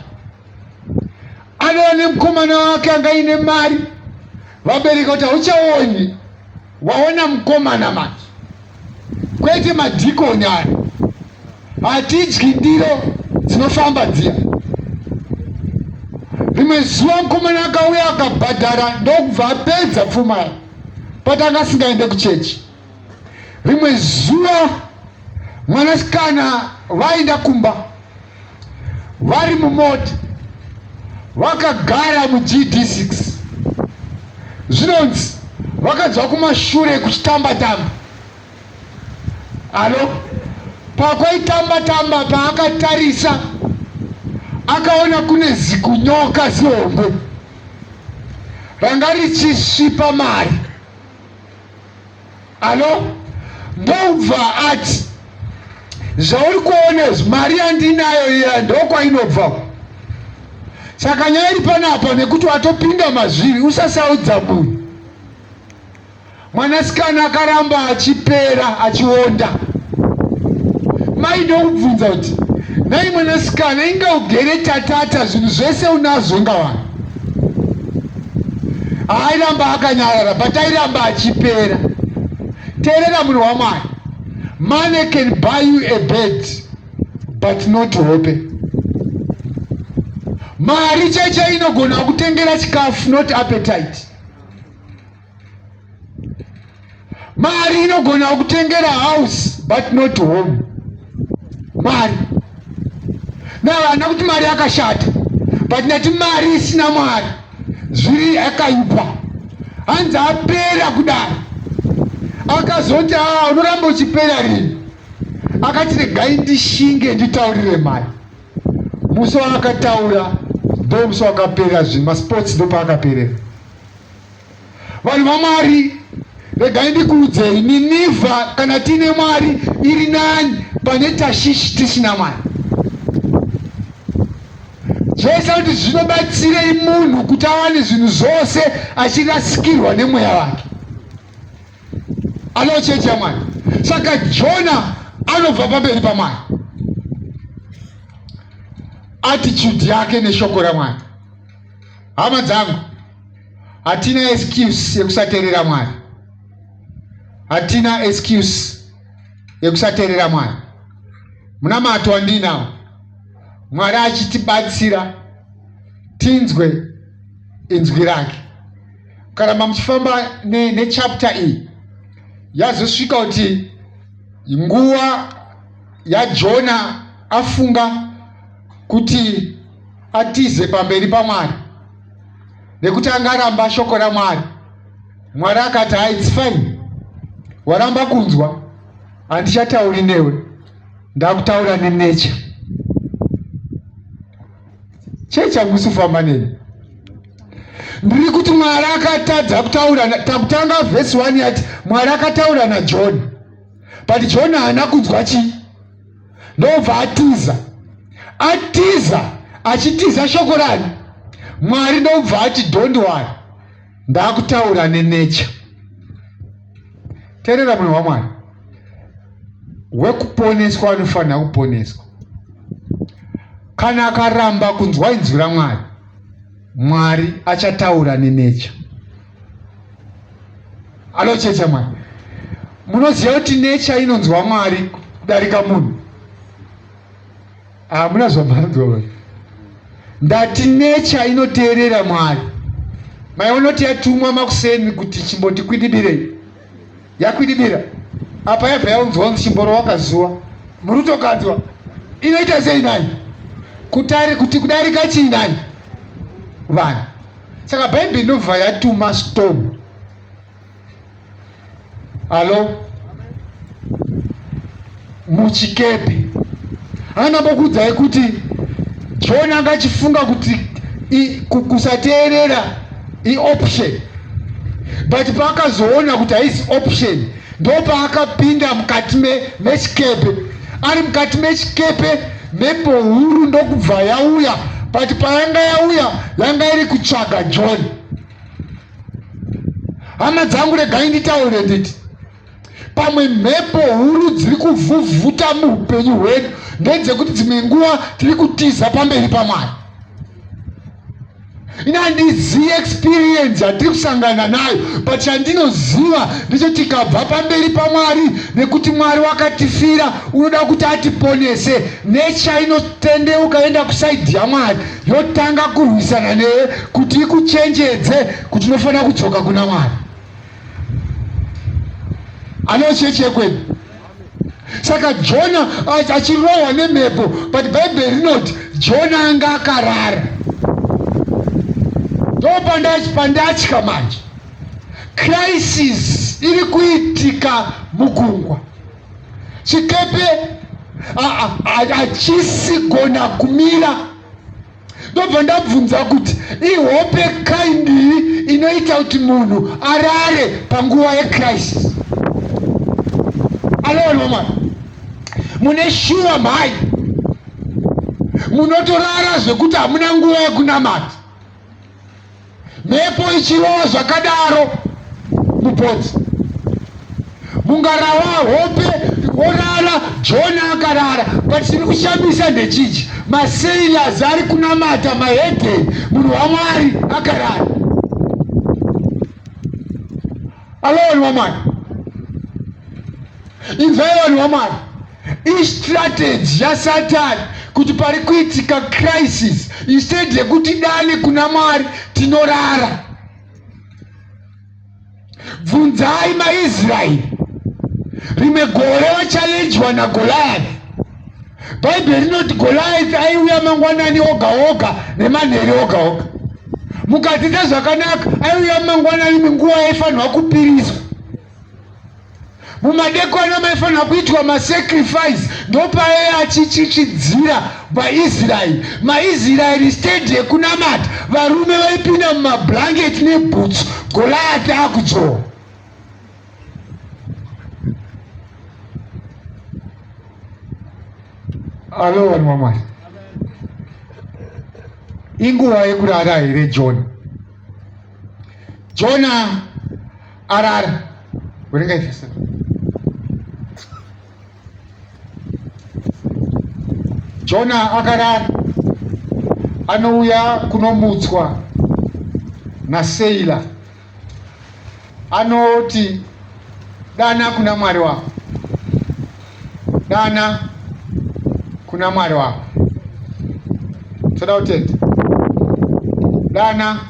A: Anova nemukomana wake anga aine mari, vabereki kuti hauchaoni, waona mukomana manje, kwete madhikoni aya, hatidyi ndiro dzinofamba dziya. Rimwe zuva mukomana akauya akabhadhara ndokubva apedza pfuma yake, but anga asingaende kuchechi. Rimwe zuva mwanasikana vaenda kumba vari mumota vakagara muGD6, zvinonzi vakanzwa kumashure kuchitamba tamba. Alo, pakwaitamba tamba paakatarisa akaona kune zikunyoka zihombe ranga richisvipa mari. Alo, ndobva ati zvauri kuona izvi, mari yandinayo iya ndokwainobva. Saka nyaya iri panapa nekuti watopinda mazviri, usasaudza munhu. Mwanasikana akaramba achipera achionda. Mai ndokubvunza kuti nhai mwanasikana, inga ugere tatata zvinhu zvese unazvo inga wani. Airamba akanyarara but airamba achipera. Teerera munhu waMwari, money can buy you a bed but not hope. Mari cheche inogona kutengera chikafu not appetite. Mari inogona kutengera house but not home. Mari navana kuti mari yakashata, but ndati mari isina Mwari zviri yakaipa. Hanzi apera kudaro, akazoti a unoramba uchipera rini? Akati regai ndishinge nditaurire mari. Musi waakataura ndo musi wakapera zvinhu, masports ndopaakaperera. Vanhu vaMwari, regai ndikuudzei, Ninivha kana tiine Mwari iri nani pane Tashishi tisina Mwari. Jesu anoti zvinobatsirei munhu kuti awane zvinhu zvose achirasikirwa nemweya wake. Alo chechi yaMwari. Saka Jona anobva pamberi paMwari, attitude yake neshoko raMwari. Hama dzangu, hatina excuse yekusateerera Mwari, hatina excuse yekusateerera Mwari. Munamato wandinawo, Mwari achitibatsira tinzwe inzwi rake. Ukaramba muchifamba nechapter ne iyi, yazosvika kuti nguva yaJona afunga kuti atize pamberi paMwari nekuti angaramba shoko raMwari. Mwari akati, hai, it's fine, waramba kunzwa, handichatauri newe, ndakutaura nenature. Chii chamusi kufamba neni? Ndiri kuti Mwari akatadza kutaura. Takutanga vhesi 1 yati Mwari akataura naJohn, but John haana kunzwa chii, ndobva atiza. Atiza achitiza shoko rani? Mwari. Ndobva ati, don't worry, ndakutaura nenature. Teerera, munhu waMwari, wekuponeswa anofanira kuponeswa. Kana akaramba kunzwa inzwi raMwari, Mwari achataura nenature. Alo checha Mwari, munoziva kuti nature inonzwa Mwari kudarika munhu? Hamuna zvamanzwa. Ndati nature inoteerera Mwari. Maiona kuti yatumwa makuseni kuti chimboti kwidibirei, yakwidibira apa, yabva yaunzwa kunzi chimboro wakazuwa muri kutokanzwa. Inoita sei nani kutari kuti kudarika chii nani vanhu? Saka Bhaibheri inobva yatuma storm. Alo muchikepe, anambokuudzai kuti John anga achifunga kuti kusateerera ioption, but paakazoona kuti haisi option, ndopaakapinda mukati mechikepe. Ari mukati mechikepe, mhepo huru ndokubva yauya, but payanga yauya yanga iri kutsvaga John. Hama dzangu, regai nditaure nditi pamwe mhepo huru dziri kuvhuvhuta muupenyu hwedu ndedzekuti dzimwe nguva tiri kutiza pamberi paMwari. Ini handizivi experience yatiri kusangana nayo, but chandinoziva ndeche tikabva pamberi paMwari, nekuti Mwari wakatifira, unoda kuti atiponese, nature inotendeuka yoenda kusaidhi yaMwari, yotanga kurwisana newe kuti ikuchenjedze kuti unofanira kudzoka kuna Mwari. Anochechi yekwedu. Saka Jona achirohwa nemhepo, but Bhaibheri rinoti Jona anga akarara. Ndopandatya manje, crisis iri kuitika mugungwa, chikepe hachisi gona kumira. Ndobva ndabvunza kuti ihope kaindii inoita kuti munhu arare panguva yecrisis? Aloona mwana, mune shuwa mhai, munotorara zvekuti hamuna nguva yekunamata, mhepo ichirova zvakadaro mubhodzi, mungarawa hope worara. Jona akarara, but chiri kushamisa ndechichi: masailors ari kunamata, mahedheni, munhu waMwari akarara. Alo vanhu vaMwari, inzwai vanhu vaMwari, istrategy yaSatani kuti pari kuitika crisis, instead yekuti dane kuna Mwari, tinorara. Bvunzai maIsraeri, rimwe gore vachallenjwa naGoliath. Bhaibheri rinoti Goliath aiuya mangwanani oga oga nemanheri oga oga. Mukadzidza zvakanaka, aiuya mangwanani munguva yaifanirwa kupiriswa, mumadekwana maifanira kuitwa masacrifice, ndopaiye achichichidzira vaIsraeri. MaIsraeri, instead yekunamata, varume vaipinda mumablanketi nebhutsu, Goliath akudzora. Alo vanhu vaMwari, inguva yekurara here? Jona, Jona arara. Verengai verse 7. Jona akarara, anouya kunomutswa naSeila. Anoti dana kuna Mwari wako, dana kuna Mwari wako. Toda kutenda, dana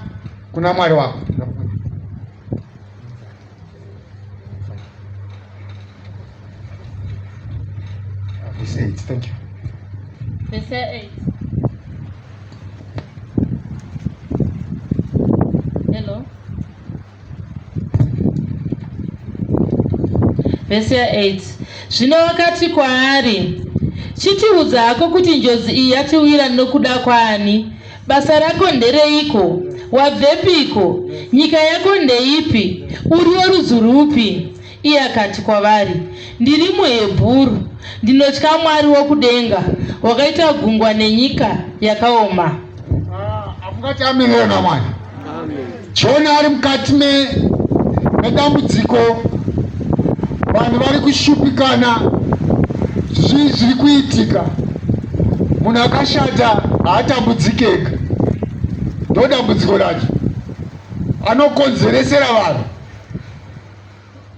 A: kuna Mwari wako. Verse 8, thank you.
C: Verse 8. Hello. Verse 8. Zvino vakati kwaari, Chitiudza hako kuti njodzi iyi yatiwira nokuda kwaani? Basa rako ndereiko? Wabvepiko? Nyika yako ndeipi? Uri worudzi rwupi? Iye akati kwavari, Ndiri muHebhuru, ndinotya Mwari wokudenga, wakaita gungwa nenyika yakaoma.
A: Hamungati amen here naMwari? Jona ari mukati medambudziko, vanhu vari kushupikana, zvii zviri kuitika? Munhu akashata haatambudziki ega, ndo dambudziko racho, anokonzeresera vanhu.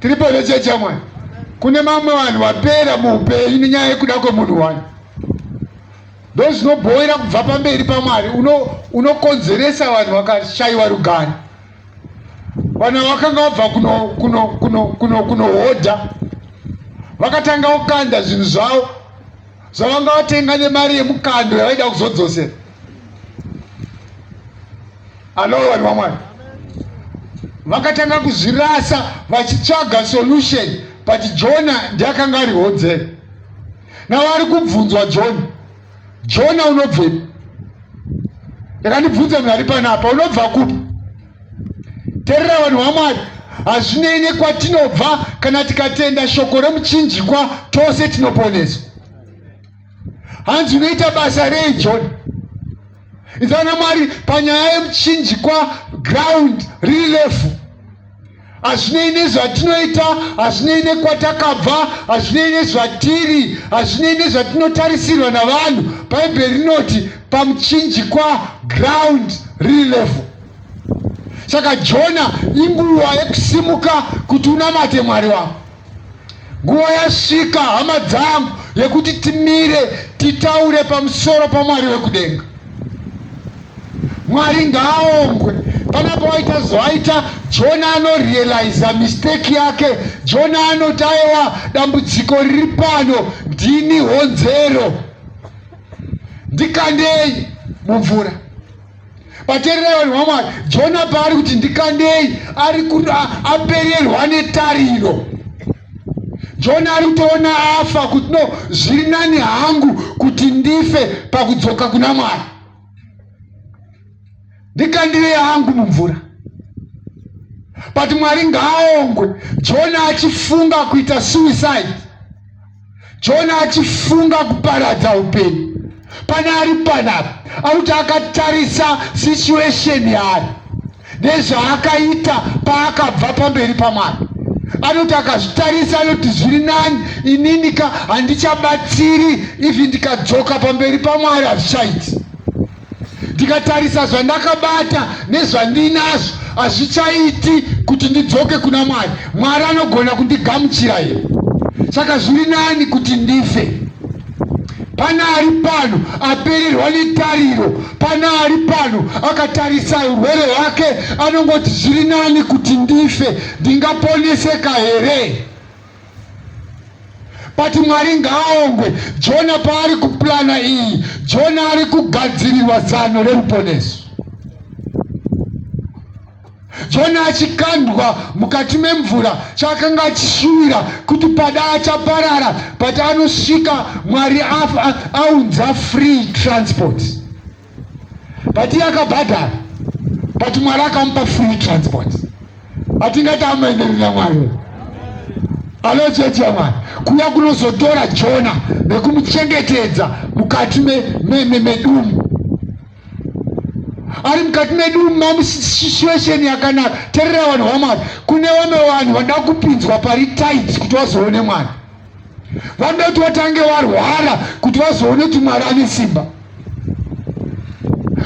A: Tiri pano chechi yaMwari, kune mamwe vanhu vapera muupenyu nenyaya yekuda kwemunhu wani. Ndozvinobhowera kubva pamberi paMwari, unokonzeresa uno vanhu vakashaiwa rugare. Vanhu vakanga vabva kunohodha kuno, kuno, kuno, kuno vakatanga kukanda zvinhu zvavo zvavanga vatenga nemari yemukando yavaida kuzodzosera. Alo vanhu vaMwari vakatanga kuzvirasa vachitsvaga solution, but Jona ndiye akanga ari hodzero. Now ari kubvunzwa Jona, Jona unobvepi? Ndakandibvunza munhu ari panapa, unobva kupi? Terera vanhu vaMwari, hazvinei nekwatinobva, kana tikatenda shoko remuchinjikwa tose tinoponeswa. Hanzi unoita basa rei Jona? Inzana Mwari panyaya yemuchinjikwa, ground riri refu. Hazvinei nezvatinoita, hazvinei nekwatakabva, hazvinei nezvatiri, hazvinei nezvatinotarisirwa navanhu. Bhaibheri rinoti pamuchinjikwa ground riri level. Saka Jona, inguva yekusimuka kuti unamate Mwari wako. Nguva yasvika hama dzangu yekuti timire titaure pamusoro paMwari wekudenga. Mwari ngaaongwe. Panapa waita zvaita Jona anorealiza mistake yake. Jona anoti aiwa dambudziko riri pano ndini honzero, ndikandei mumvura. Batererai vanhu vaMwari. Jona paari kuti ndikandei, ari apererwa netariro. Jona ari kutoona afa kuti no, zviri nani hangu kuti ndife pakudzoka kuna Mwari. Ndikandire hangu mumvura. But Mwari ngaaongwe. Jona achifunga kuita suicide. Jona achifunga kuparadza upenyu. Pane ari panapa akuti akatarisa situation yaari nezvaakaita paakabva pamberi paMwari, anoti akazvitarisa anoti zviri nani ininika handichabatsiri, if ndikadzoka pamberi paMwari hazvichaiti, ndikatarisa zvandakabata nezvandinazvo hazvichaiti kuti ndidzoke kuna Mwari. Mwari anogona kundigamuchira here? Saka zviri nani kuti ndife. Pane ari pano apererwa netariro, pane ari pano akatarisa urwere hwake anongoti zviri nani kuti ndife, ndingaponeseka here? But Mwari ngaaongwe. Jona paari kuplana iyi, Jona ari kugadzirirwa zano reruponeso. Jona achikandwa mukati memvura, chaakanga achishuwira kuti pada achaparara, but anosvika Mwari aunza free transport, but iye akabhadhara, but Mwari akamupa free transport. Hatingati amaenderi naMwari alo chechi yaMwari kuya kunozotora Jona nekumuchengetedza mukati medumu. Ari mukati medumu mamusituation yakanaka. Terera vanhu vaMwari, kune vamwe vanhu vanoda kupinzwa pari tight kuti vazoone Mwari. Vanoda kuti vatange varwara kuti vazoone kuti Mwari ane simba.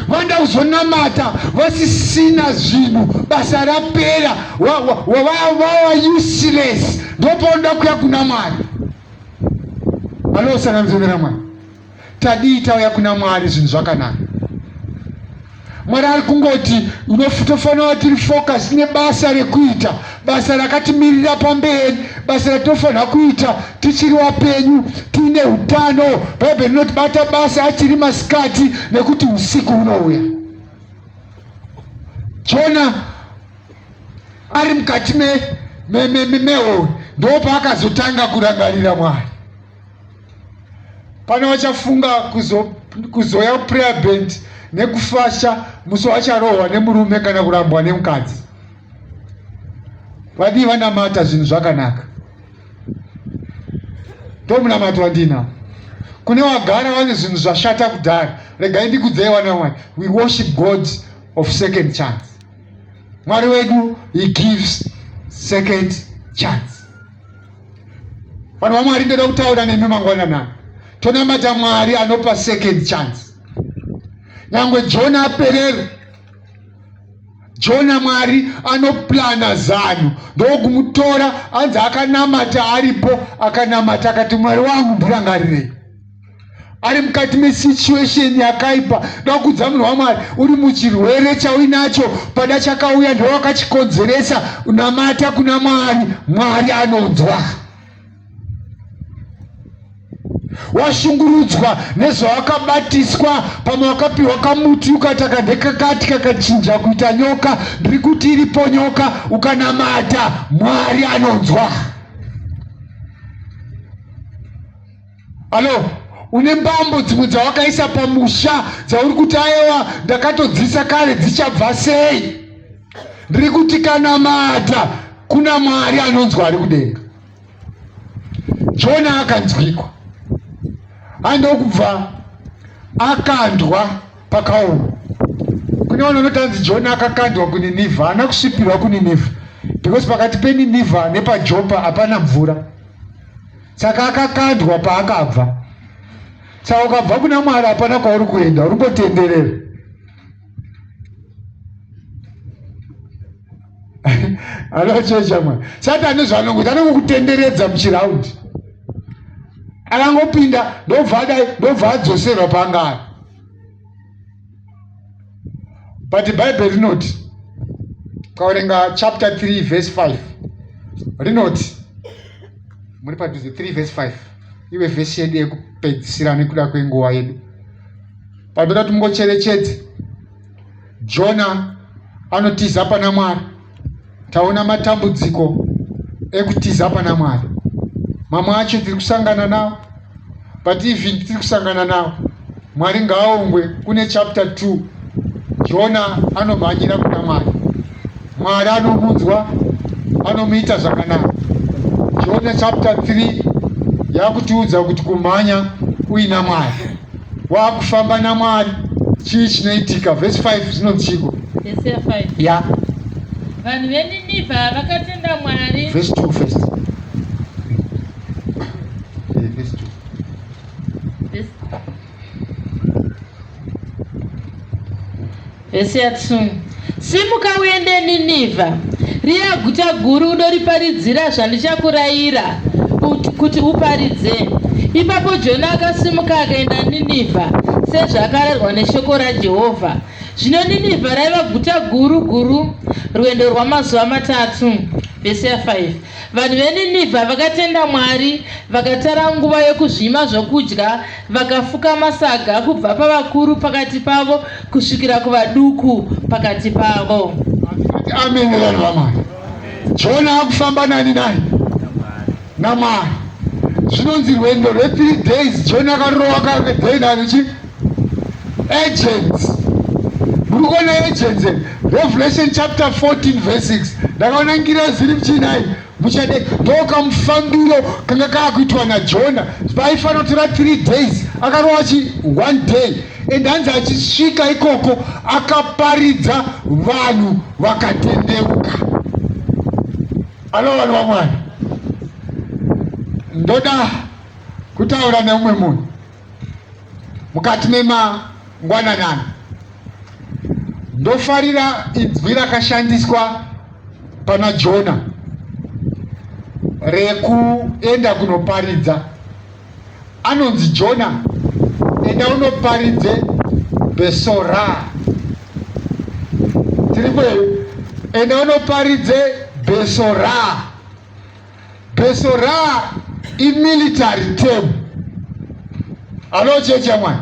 A: Vanoda kuzonamata vasisina zvinhu, basa rapera, vava useless, ndopavanoda kuya kuna Mwari. Vanosanganisira Mwari. Tadii tauya kuna Mwari zvinhu zvakanaka. Mwari ari kungoti tofanira tiri focus, tine basa rekuita, basa rakatimirira pamberi, basa ratinofanira kuita tichiri wapenyu, tiine utano. Bhaibheri rinoti bata basa achiri masikati nekuti usiku hunouya. Jona ari mukati mehove ndopaakazotanga kurangarira Mwari. Pane vachafunga kuzoya kuprayer band nekufasha musi wacharohwa nemurume kana kurambwa nemukadzi. Vadii vanamata zvinhu zvakanaka. Ndomunamato wandinawo. Kune wagara vane zvinhu zvashata kudhara, regai ndikudzei vana Mwari. We worship God of second chance. Mwari wedu, he gives second chance. Vanhu vaMwari, ndoda kutaura nemi mangwanana. Tonamata Mwari anopa second chance. Nyangwe Jona apererwa, Jona Mwari anoplana zano ndokumutora, anzi akanamata aripo, akanamata akati Mwari wangu ndirangarirei. Ari mukati mesituation yakaipa. Ndakudza munhu waMwari, uri muchirwere chauinacho, pada chakauya ndiwe wakachikonzeresa, unamata kuna Mwari, Mwari anonzwa. Washungurudzwa nezvawakabatiswa, pamwe wakapiwa kamuti ukati akandekakati kakachinja kuita nyoka, ndiri kuti iripo nyoka, ukanamata Mwari anonzwa. Alo, une mbambo dzimwe dzawakaisa pamusha dzauri kuti ayewa ndakatodzisa kare dzichabva sei? Ndiri kuti kanamata kuna Mwari anonzwa ari kudenga. Jona akanzwikwa andokubva akandwa pakaoma. Kune vanhu vanoti anzi Jona akakandwa kuNinivha, haana kusvipirwa kuNinivha because pakati peNinivha nepaJopa hapana mvura. Saka akakandwa paakabva. Saka ukabva kuna Mwari hapana kwauri kuenda, uri kungotenderera. Anochecha Mwari. Satani zvaanongoita anongokutenderedza muchiraundi. Akangopinda ndobva adai ndobva adzoserwa paanga ari. But Bhaibheri rinoti ukaverenga chapter 3 verse 5 rinoti muri padhuze 3 verse 5 iwe vhesi yedu yekupedzisira nekuda kwenguva yedu panoda kuti mungocherechedze Jona anotiza pana Mwari. Taona matambudziko ekutiza pana Mwari, mamwe acho tiri kusangana nawo, but even tiri kusangana nawo, Mwari ngaaongwe. Kune chapter 2 Jona anomhanyira kuna Mwari, Mwari anomunzwa, anomuita zvakanaka. Jona chapter 3 yakutiudza kuti kumhanya uina Mwari, wakufamba naMwari, chii chinoitika? Verse 5 zvinonzi chiko?
C: Verse ya 5.
A: Ya.
C: Vanhu veNinivha vakatenda Mwari.
A: Verse 2 first. Verse 2.
C: Vhesi ya 2. Simuka uende Ninivha, riya guta guru, undoriparidzira zvandichakurayira kuti uparidze. Ipapo Jona akasimuka akaenda Ninivha, sezvaakarayirwa neshoko raJehovha. Zvino Ninivha raiva guta guru guru, rwendo rwamazuva matatu. Vhesi ya 5. Vanhu veNinivha vakatenda Mwari, vakatara nguva yokuzvima zvokudya, vakafuka masaga kubva pavakuru pakati pavo kusvikira kuvaduku pakati pavo.
A: Amen vanhu vaMwari. Jona akufamba nani nani? NaMwari. Zvinonzi rwendo rwe 3 days Jona akarova kake day nani chi? Agents. Muri kuona agents? Revelation chapter 14 verse 6. Ndakaona ngirozi iri muchinai muchadeka ndokamufambiro kanga kaakuitwa naJona. Paifanira kutora 3 days akarova chi 1 day and hanzi achisvika ikoko akaparidza vanhu vakatendeuka. Alo vanhu vaMwari, ndoda Kutaura neumwe munhu mukati memangwananani. Ndofarira inzwi rakashandiswa pana Jona rekuenda kunoparidza. Anonzi Jona, enda unoparidze Besora. Tiri kweyo, enda unoparidze Besora. Besora imilitary term. Alo chechi yamwari.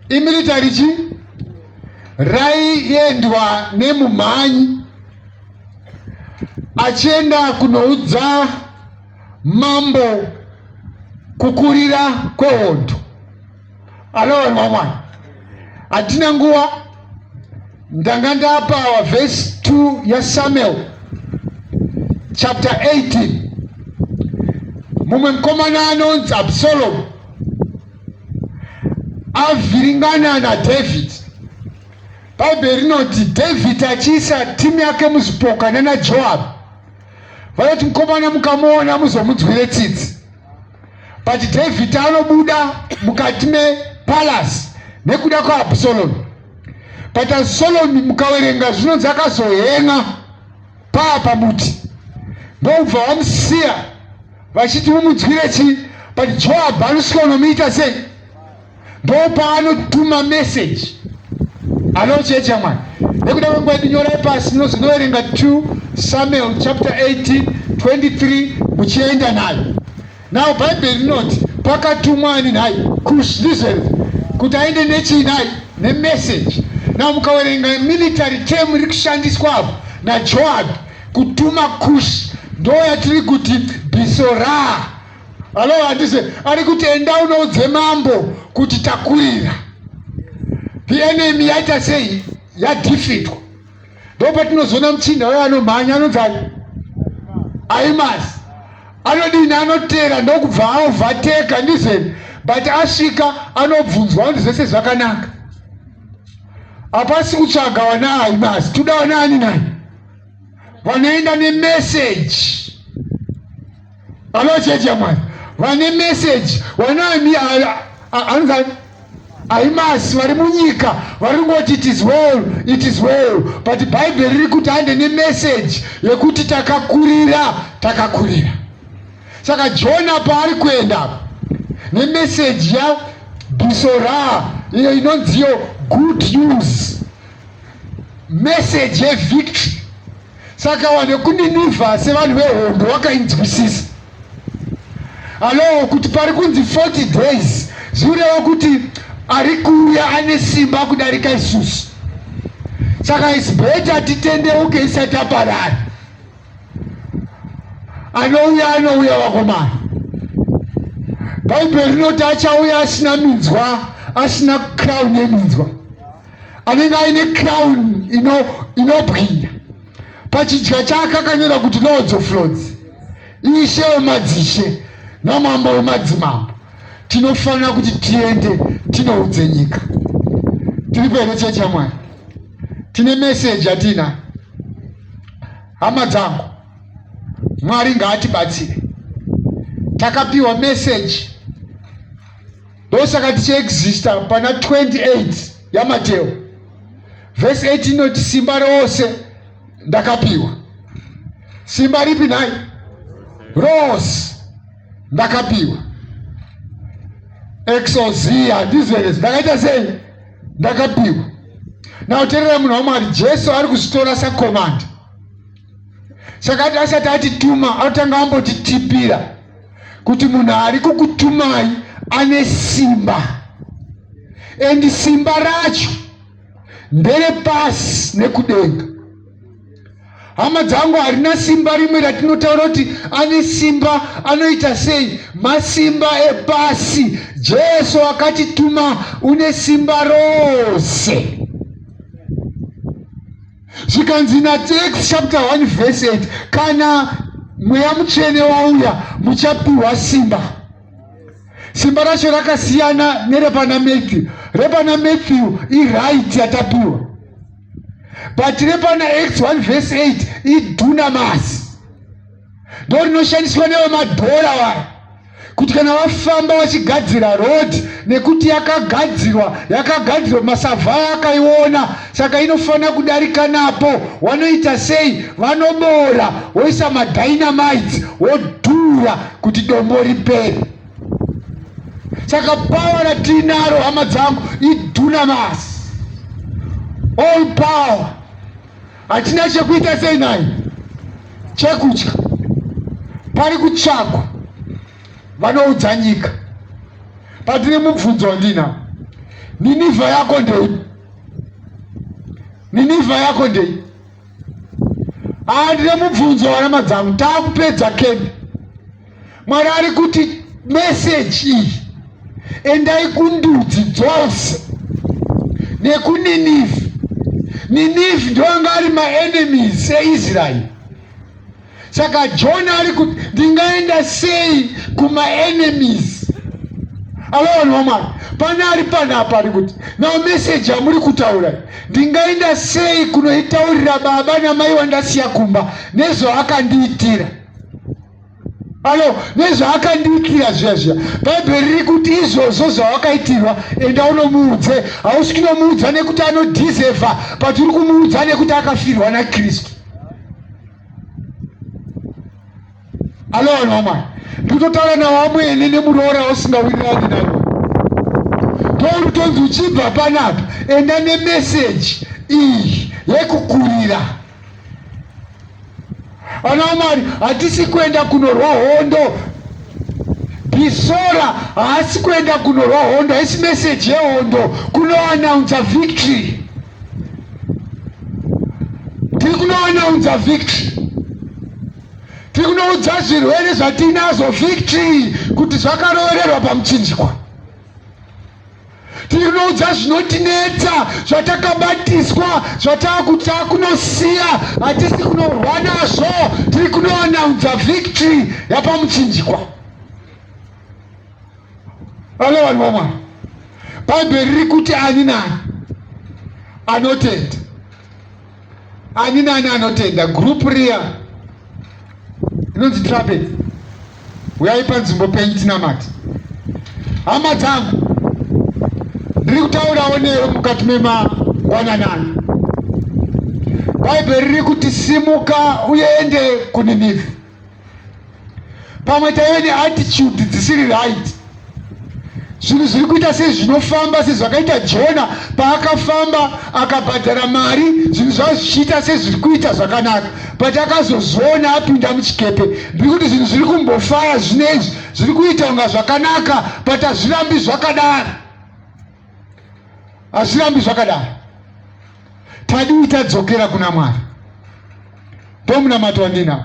A: Imilitary chi? Raiendwa nemumhanyi achienda kunoudza mambo kukurira kwehondo. Alo vanhu vamwari. Hatina nguva. Ndanga ndapa wa verse 2 yaSamuel chapter 18. Mumwe mukomana anonzi Absalom avhiringana naDavid. Bhaibheri rinoti David achiisa timu yake muzvipoka nana Joab vanoti mukomana mukamuona muzomunzwire tsitsi. But David anobuda mukati mepalace nekuda kwaAbsalom. But Absalom mukaverenga zvinonzi akazohenga paa pamuti ndokubva vamusiya vachiti mumunzwire chii, but Joab anosvika unomuita sei? Ndopaanotuma message anochecha Mwari. Nekuda kwenguva yedu nyorai pasi munozonoverenga 2 Samuel chapter 18 23 muchienda nayo. Now Bhaibheri rinoti pakatumwa ani nhai? Kush ndizvo here? Kuti aende nechii nhai? Nemessage. Now mukaverenga military term iri kushandiswa apo naJoab kutuma Kush ndo yatiri kuti Bisorah. Alo handise ari kuti enda unoudze mambo kuti takurira. The enemy yaita sei? Yadefeatwa. Ndopatinozoona muchinda uyo anomhanya anonzi ani? Ahimazi. Anodini? Anotera ndokubva aovateka ndizvo but asvika anobvunzwa kuti zvese zvakanaka. Hapasi kutsvaga wana Ahimazi, toda wana ani nani? Vanoenda nemessage. Alo chechi yaMwari. Vane message, wana anonzi ani? Ahimasi vari munyika vari kungoti it is well, it is well, but Bhaibheri riri kuti hande nemessage yekuti takakurira, takakurira. Saka Jona paari kuenda nemessage ya Bisora iyo inonziyo good news, message yevictory. Saka vanhu vekuNinivha sevanhu vehondo vakainzwisisa. Alo kuti pari kunzi 40 days zvinoreva kuti ari kuuya ane simba kudarika isusu. Saka it's better titendeuke isati aparara. Anouya anouya vakomana. Bhaibheri rinoti achauya asina minzwa, asina crown yeminzwa. Anenge aine crown inobwinya. Pachidya chake akanyora kuti Lords of Lords, Ishe wemadzishe namambo wemadzimambo. Tinofanira kuti tiende tinoudze nyika. Tiri pere chechi yaMwari. Tine message yatiinayo. Hama dzangu, Mwari ngaatibatsire. Takapiwa message. Ndosaka tichiexista pana 28 yaMateo. Verse 8 inoti simba rose ndakapiwa. Simba ripi nhai? Rose ndakapiwa. Exousia ndizvo here? Ndakaita sei? Ndakapiwa. Now teerera munhu waMwari, Jesu ari kuzvitora sakomanda. Saka ati asati atituma anotanga ambotitipira kuti munhu ari kukutumai ane simba, and simba racho nderepasi nekudenga. Hama dzangu, harina simba rimwe ratinotaura kuti ane simba anoita sei. Masimba epasi. Jesu akatituma une simba rose. Zvikanzi naActs chapter 1 verse 8, kana Mweya Mutsvene wauya muchapiwa simba. Simba racho rakasiyana nerepana Matthew. Repana Matthew iright yatapiwa, but repana Acts 1 verse 8 idunamas, ndo rinoshandiswa nevemadhora vaya. Kuti kana vafamba vachigadzira road, nekuti yakagadzirwa, yakagadzirwa, masavhaya akaiona, saka inofanira kudarika napo. Wanoita sei? Vanobora, woisa madynamites, wodhura kuti dombo ripere. Saka power ratinaro, hama dzangu, idunamis, all power. Hatina chekuita sei nayo, chekutya. Pari kutsvagwa vanoudza nyika. Patine mubvunzo wandinawo: Ninivha yako ndei? Ninivha yako ndei? Handine mubvunzo, vana dzangu. Taakupedza kembi. Mwari ari kuti meseji iyi, endai kundudzi dzose nekuNinivhi. Ninivhi ndoanga ari maenemies eIsraeri. Saka Jona ari kuti, ndingaenda sei kumaenemies ava? Vanhu vaMwari, pane ari panapa ari kuti, now meseji yamuri kutaura, ndingaenda sei kunoitaurira baba namai wandasiya kumba nezvaakandiitira? Alo, nezvaakandiitira zviya zviya. Bhaibheri riri kuti izvozvo zvawakaitirwa, enda unomuudze. Hausi kunomuudza nekuti anodeserva, but uri kumuudza nekuti akafirwa naKristu. Alo, vanhu vamwari, ndikutotaura navamwene nemuroora usingawirirani nayo. Touri tonzi uchibva panapa, enda nemeseji iyi yekukurira. Vana vamwari, hatisi kuenda kunorwa hondo. Bhisora haasi kuenda kunorwa hondo. Haisi meseji yehondo, kunoannouncer victory. Tiri kunoannouncer victory. Tiri kunoudza zvirwere zvatinazvo victory, kuti zvakarovererwa pamuchinjikwa. Tiri kunoudza zvinotinetsa, zvatakabatiswa, zvataakunosiya. Hatisi kunorwa nazvo, tiri kunoannouncer victory yapamuchinjikwa. Alo, vanhu vamwari, Bhaibheri riri kuti ani nani anotenda, ani nani anotenda. Group riya inonzi Trumpet, uyai panzvimbo penyu tinamati. Hama dzangu, ndiri kutaurawo newe mukati memangwananani. Bhaibheri riri kuti simuka uende kuNinivhi. Pamwe taive neattitude dzisiri right. Zvinhu zviri kuita sezvinofamba, sezvakaita Jona paakafamba akabhadhara mari, zvinhu zvava zvichiita sezviri kuita zvakanaka, but akazozviona apinda muchikepe. Ndiri kuti zvinhu zviri kumbofaya zvinezvi zviri kuita kunga zvakanaka, but hazvirambi zvakadaro, hazvirambi zvakadaro. Tadii tadzokera kuna Mwari? Ndomunamato wandinawo.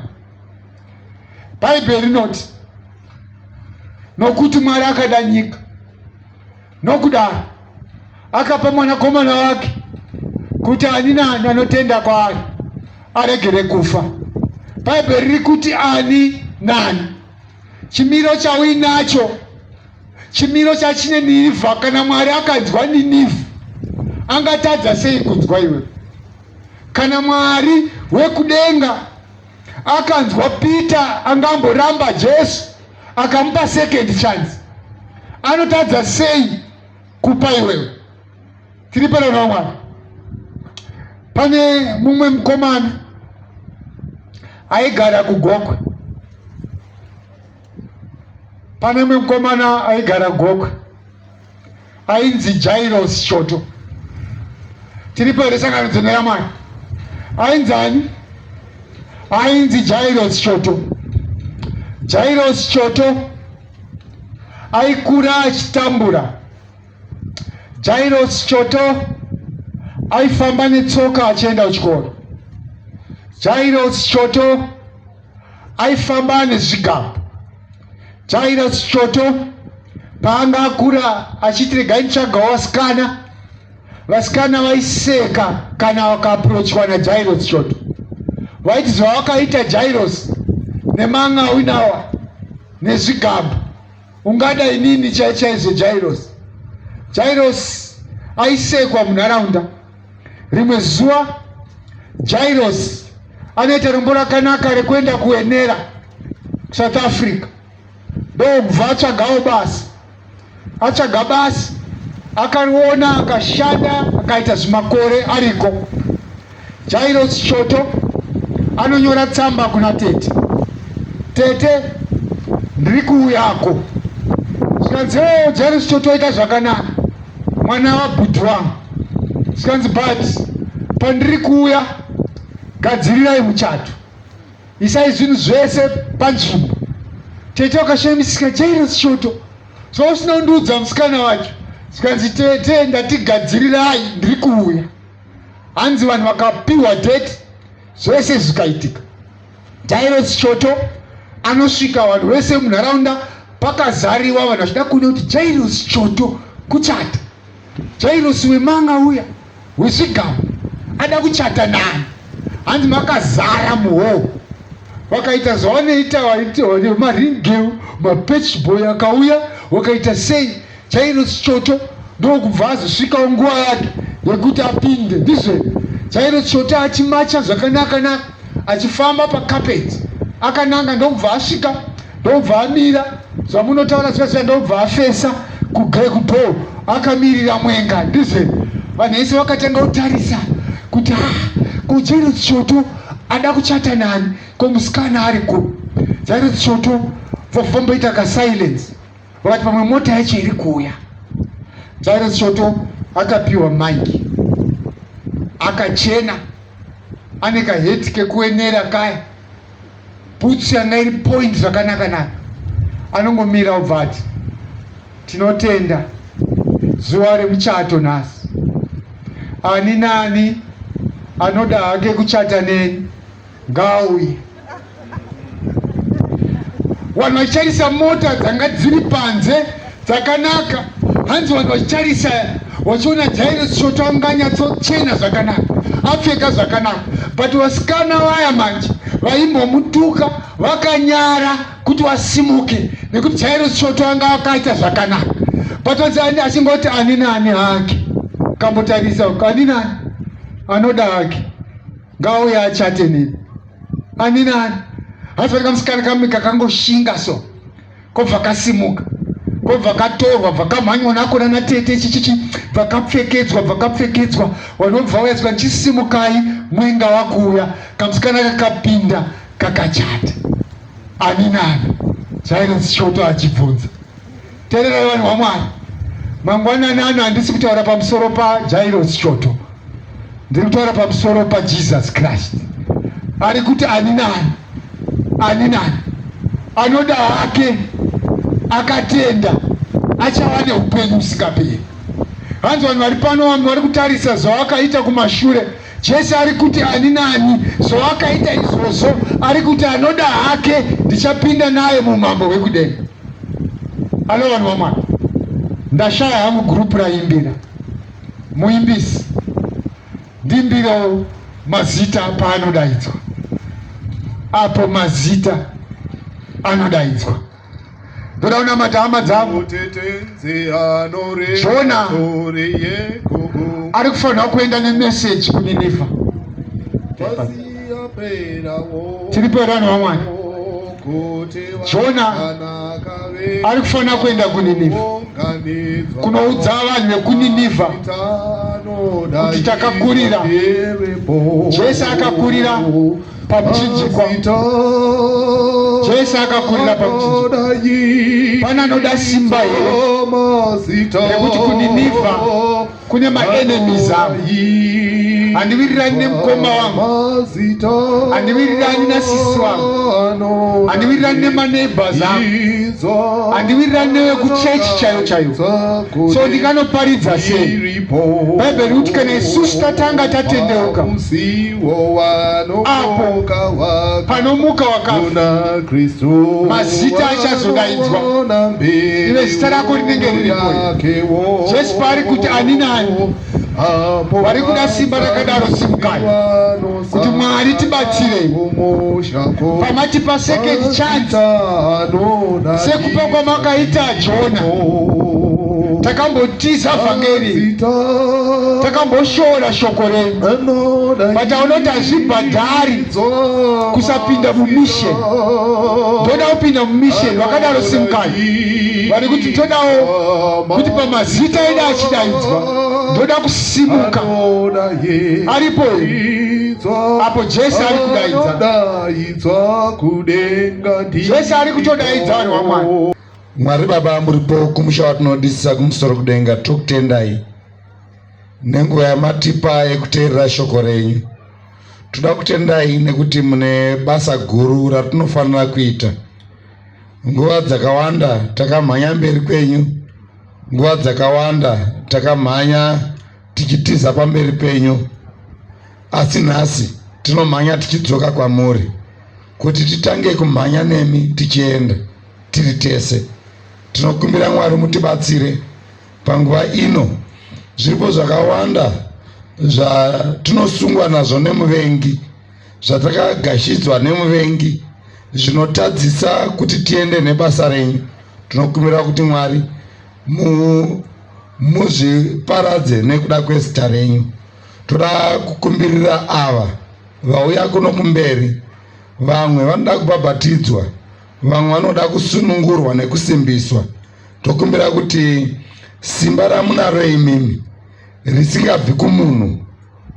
A: Bhaibheri rinoti, nokuti Mwari akada nyika nokudaro akapa mwanakomana wake, kuti ani nani anotenda kwaari aregere kufa. Bhaibheri riri kuti ani nani. Chimiro chauinacho, chimiro chachine Ninivha. Kana Mwari akanzwa Ninivha, angatadza sei kunzwa iwe? Kana Mwari wekudenga akanzwa Peter angamboramba Jesu, akamupa second chance, anotadza sei kupa iwewe? Tiri pano naMwari. Pane mumwe mukomana aigara kuGokwe. Pane mumwe mukomana aigara Gokwe ainzi Jairos Choto. Tiri pere sangano dzene raMwari. Ainzi ani? Ainzi Jairos Choto. Jairos Choto aikura achitambura. Jairos Choto aifamba netsoka achienda kuchikoro. Jairos Choto aifamba nezvigamba. Jairos Choto paanga akura achiti, regai nditsvagawo vasikana, vasikana vaiseka kana vakaapproachwa naJairos Choto. Vaiti, zvawakaita Jairos nemang'awinawa nezvigamba, ungada inini chai chaizvo, Jairos? Jairos aisekwa munharaunda. Rimwe zuva Jairos anoita rombo rakanaka rekuenda kuWenera, South Africa. Ndokubva atsvagawo basa. Atsvaga basa akariona akashanda akaita zvimakore ariko. Jairos Choto anonyora tsamba kuna tete. Tete, ndiri kuuyako. Zvikanzi, oh, Jairos Choto aita zvakanaka. Mwana wabhudhi wangu. Zvikanzi, but pandiri kuuya gadzirirai muchato. Isai zvinhu zvese panzvimbo. Tete wakashamisika, Jairos Choto, zvausina kundiudza musikana wacho. Zvikanzi, tete, ndatigadzirirai, ndiri kuuya. Hanzi vanhu vakapiwa date zvese zvikaitika. Jairos Choto anosvika vanhu vese munharaunda pakazariwa vanhu vachida kuona kuti Jairos Choto kuchata. Jairos wemanga uya wezvigamba ada kuchata nani. Hanzi makazara muhoo. Vakaita zvavanoita maringeu mapatch boy akauya wakaita sei Jairos Choto ndokubva azosvikawo nguva yake yekuti apinde. Ndizvo Jairos Choto achimacha zvakanaka naka achifamba pacarpet akananga ndokubva asvika ndokubva amira zvamunotaura zviya zviya ndokubva afesa kudoor akamirira mwenga. Ndizvo vanhu vese vakatanga kutarisa kuti ah, ko Jairos Choto ada kuchata nani, ko musikana ari ku Jairos Choto vamboita kasilence vakati pamwe mota yacho iri kuuya. Jairos Choto akapiwa maiki akachena ane kaheti kekuenera kaya, bhutsu yanga iri point zvakanaka naka. Anongomira obva ati tinotenda zuva remuchato nhasi, ani nani anoda hake kuchata neni ngaauye. Vanhu vacharisa mota dzanga dziri panze dzakanaka, hanzi vanhu vacharisa vachiona Jairos Choto anganyatsochena zvakanaka, apfeka zvakanaka, but vasikana vaya manje vaimbomutuka vakanyara kuti vasimuke nekuti Jairos Choto anga akaita zvakanaka, but vanzi achingoti ani nani hake, kambotarisa ani nani anoda hake ngauye achate neni, ani nani. Hanzi pane kamusikana kamwe kakangoshinga so kobva kasimuka kobva katorwa bva kamhanywa nako nana tete chichichi bva kapfekedzwa bva kapfekedzwa vanobva vauya chisimukai mwenga wakuuya. Kamusikana kakapinda kakachata. Ani nani? Jairos Choto achibvunza. Teererai vanhu vaMwari, mangwanani ano handisi kutaura pamusoro paJairos Choto, ndiri kutaura pamusoro paJesus Christ ari kuti ani nani, ani nani anoda hake akatenda achava neupenyu usingaperi. Hanzi vanhu vari pano vamwe vari kutarisa zvavakaita kumashure. Jesu ari kuti ani nani zvawakaita izvozvo, ari kuti anoda hake ndichapinda naye muumambo hwekudenga. Alo vanhu vaMwari, ndashaya hangu gurupu raimbira muimbisi, ndimbirewo mazita paanodaidzwa, apo mazita anodaidzwa. Ndoda kunamata hama dzangu. Jona ari kufanira kuenda nemeseji kuNinivha. Tiripo here vanhu vaMwari? Jona ari kufanira kuenda kuNinivha kunoudza vanhu vekuNinivha kuti takakurira. Jesu akakurira pamuchinjikwa. Jesu akakurira pamuchinjikwa. Pane anoda simba here rekuti kuNinivha kune maenemies angu? Handiwirirani nemukoma wangu, handiwirirani nasisi wangu, handiwirirani nemaneighbors angu, handiwirirani nevekuchechi chaiyo chaiyo. So ndinganoparidza sei? Bhaibheri kuti kana isusu tatanga tatendeuka, apo panomuka wakafa, mazita achazodaidzwa, ive zita rako rinenge riripo. Jesu paari kuti ani nani vari kuda simba rakadaro, simukai kuti Mwari tibatsirei. Pamatipa second chance sekupa kwamakaita Jona. Takambotiza vhangeri, takamboshora shoko renyu, but aunoti hazvibhadhari kusapinda mumission. Ndoda kupinda mumission, vakadaro Simukai vari kuti todawo kuti pamazita edu achidaidzwa, ndoda kusimuka. Aripo here apo Jesu ari kudaidza? Jesu ari kutodaidza vanhu vaMwari.
B: Mwari Baba muripo kumusha watinodisisa kumusoro kudenga, tokutendai nenguva yamatipa yekuteerera shoko renyu. Toda kutendai nekuti mune basa guru ratinofanira kuita. Nguva dzakawanda takamhanya mberi kwenyu, nguva dzakawanda takamhanya tichitiza pamberi penyu, asi nhasi tinomhanya tichidzoka kwamuri kuti titange kumhanya nemi tichienda tiri tese. Tinokumbira Mwari mutibatsire panguva ino. Zviripo zvakawanda zvatinosungwa nazvo nemuvengi, zvatakagashidzwa nemuvengi, zvinotadzisa kuti tiende nebasa renyu. Tinokumbira kuti Mwari muzviparadze nekuda kwezita renyu. Toda kukumbirira ava vauya kuno kumberi, vamwe vanoda kubhabhatidzwa, vamwe vanoda kusunungurwa nekusimbiswa. Tokumbira kuti simba ramunaro imimi risingabvi kumunhu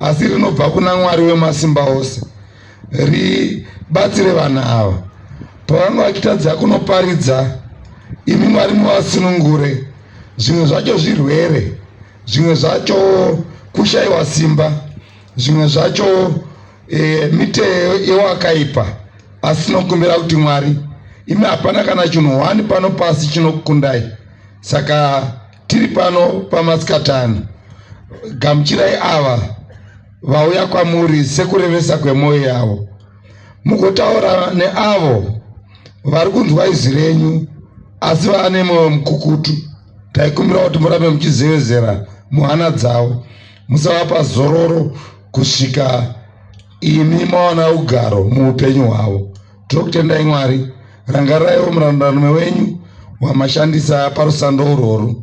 B: asi rinobva kuna Mwari wemasimba ose ribatsire vanhu ava pavanga vachitadza kunoparidza. Imi Mwari muvasunungure, zvimwe zvacho zvirwere, zvimwe zvacho kushayiwa simba, zvimwe zvacho miteyo yewakaipa, asi tinokumbira kuti Mwari imi hapana kana chinhu hwani pano pasi chinokukundai. Saka tiri pano pamasikatano, gamuchirai ava vauya kwamuri sekurevesa kwemwoyo yavo, mugotaura neavo vari kunzwa izwi renyu asi vane mwoyo mukukutu. Taikumbira kuti murambe muchizevezera muhana dzavo, musavapa zororo kusvika imi mawana ugaro muupenyu hwavo. Tinokutendai Mwari, rangariraiwo murandarume wenyu wamashandisa parusando urworu,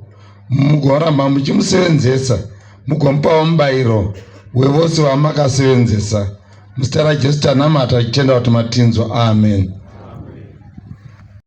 B: mugoramba muchimusevenzesa, mugomupawo mubayiro wevose vamakasevenzesa. Muzita raJesu tanamata tichitenda kuti matinzwa. Amen.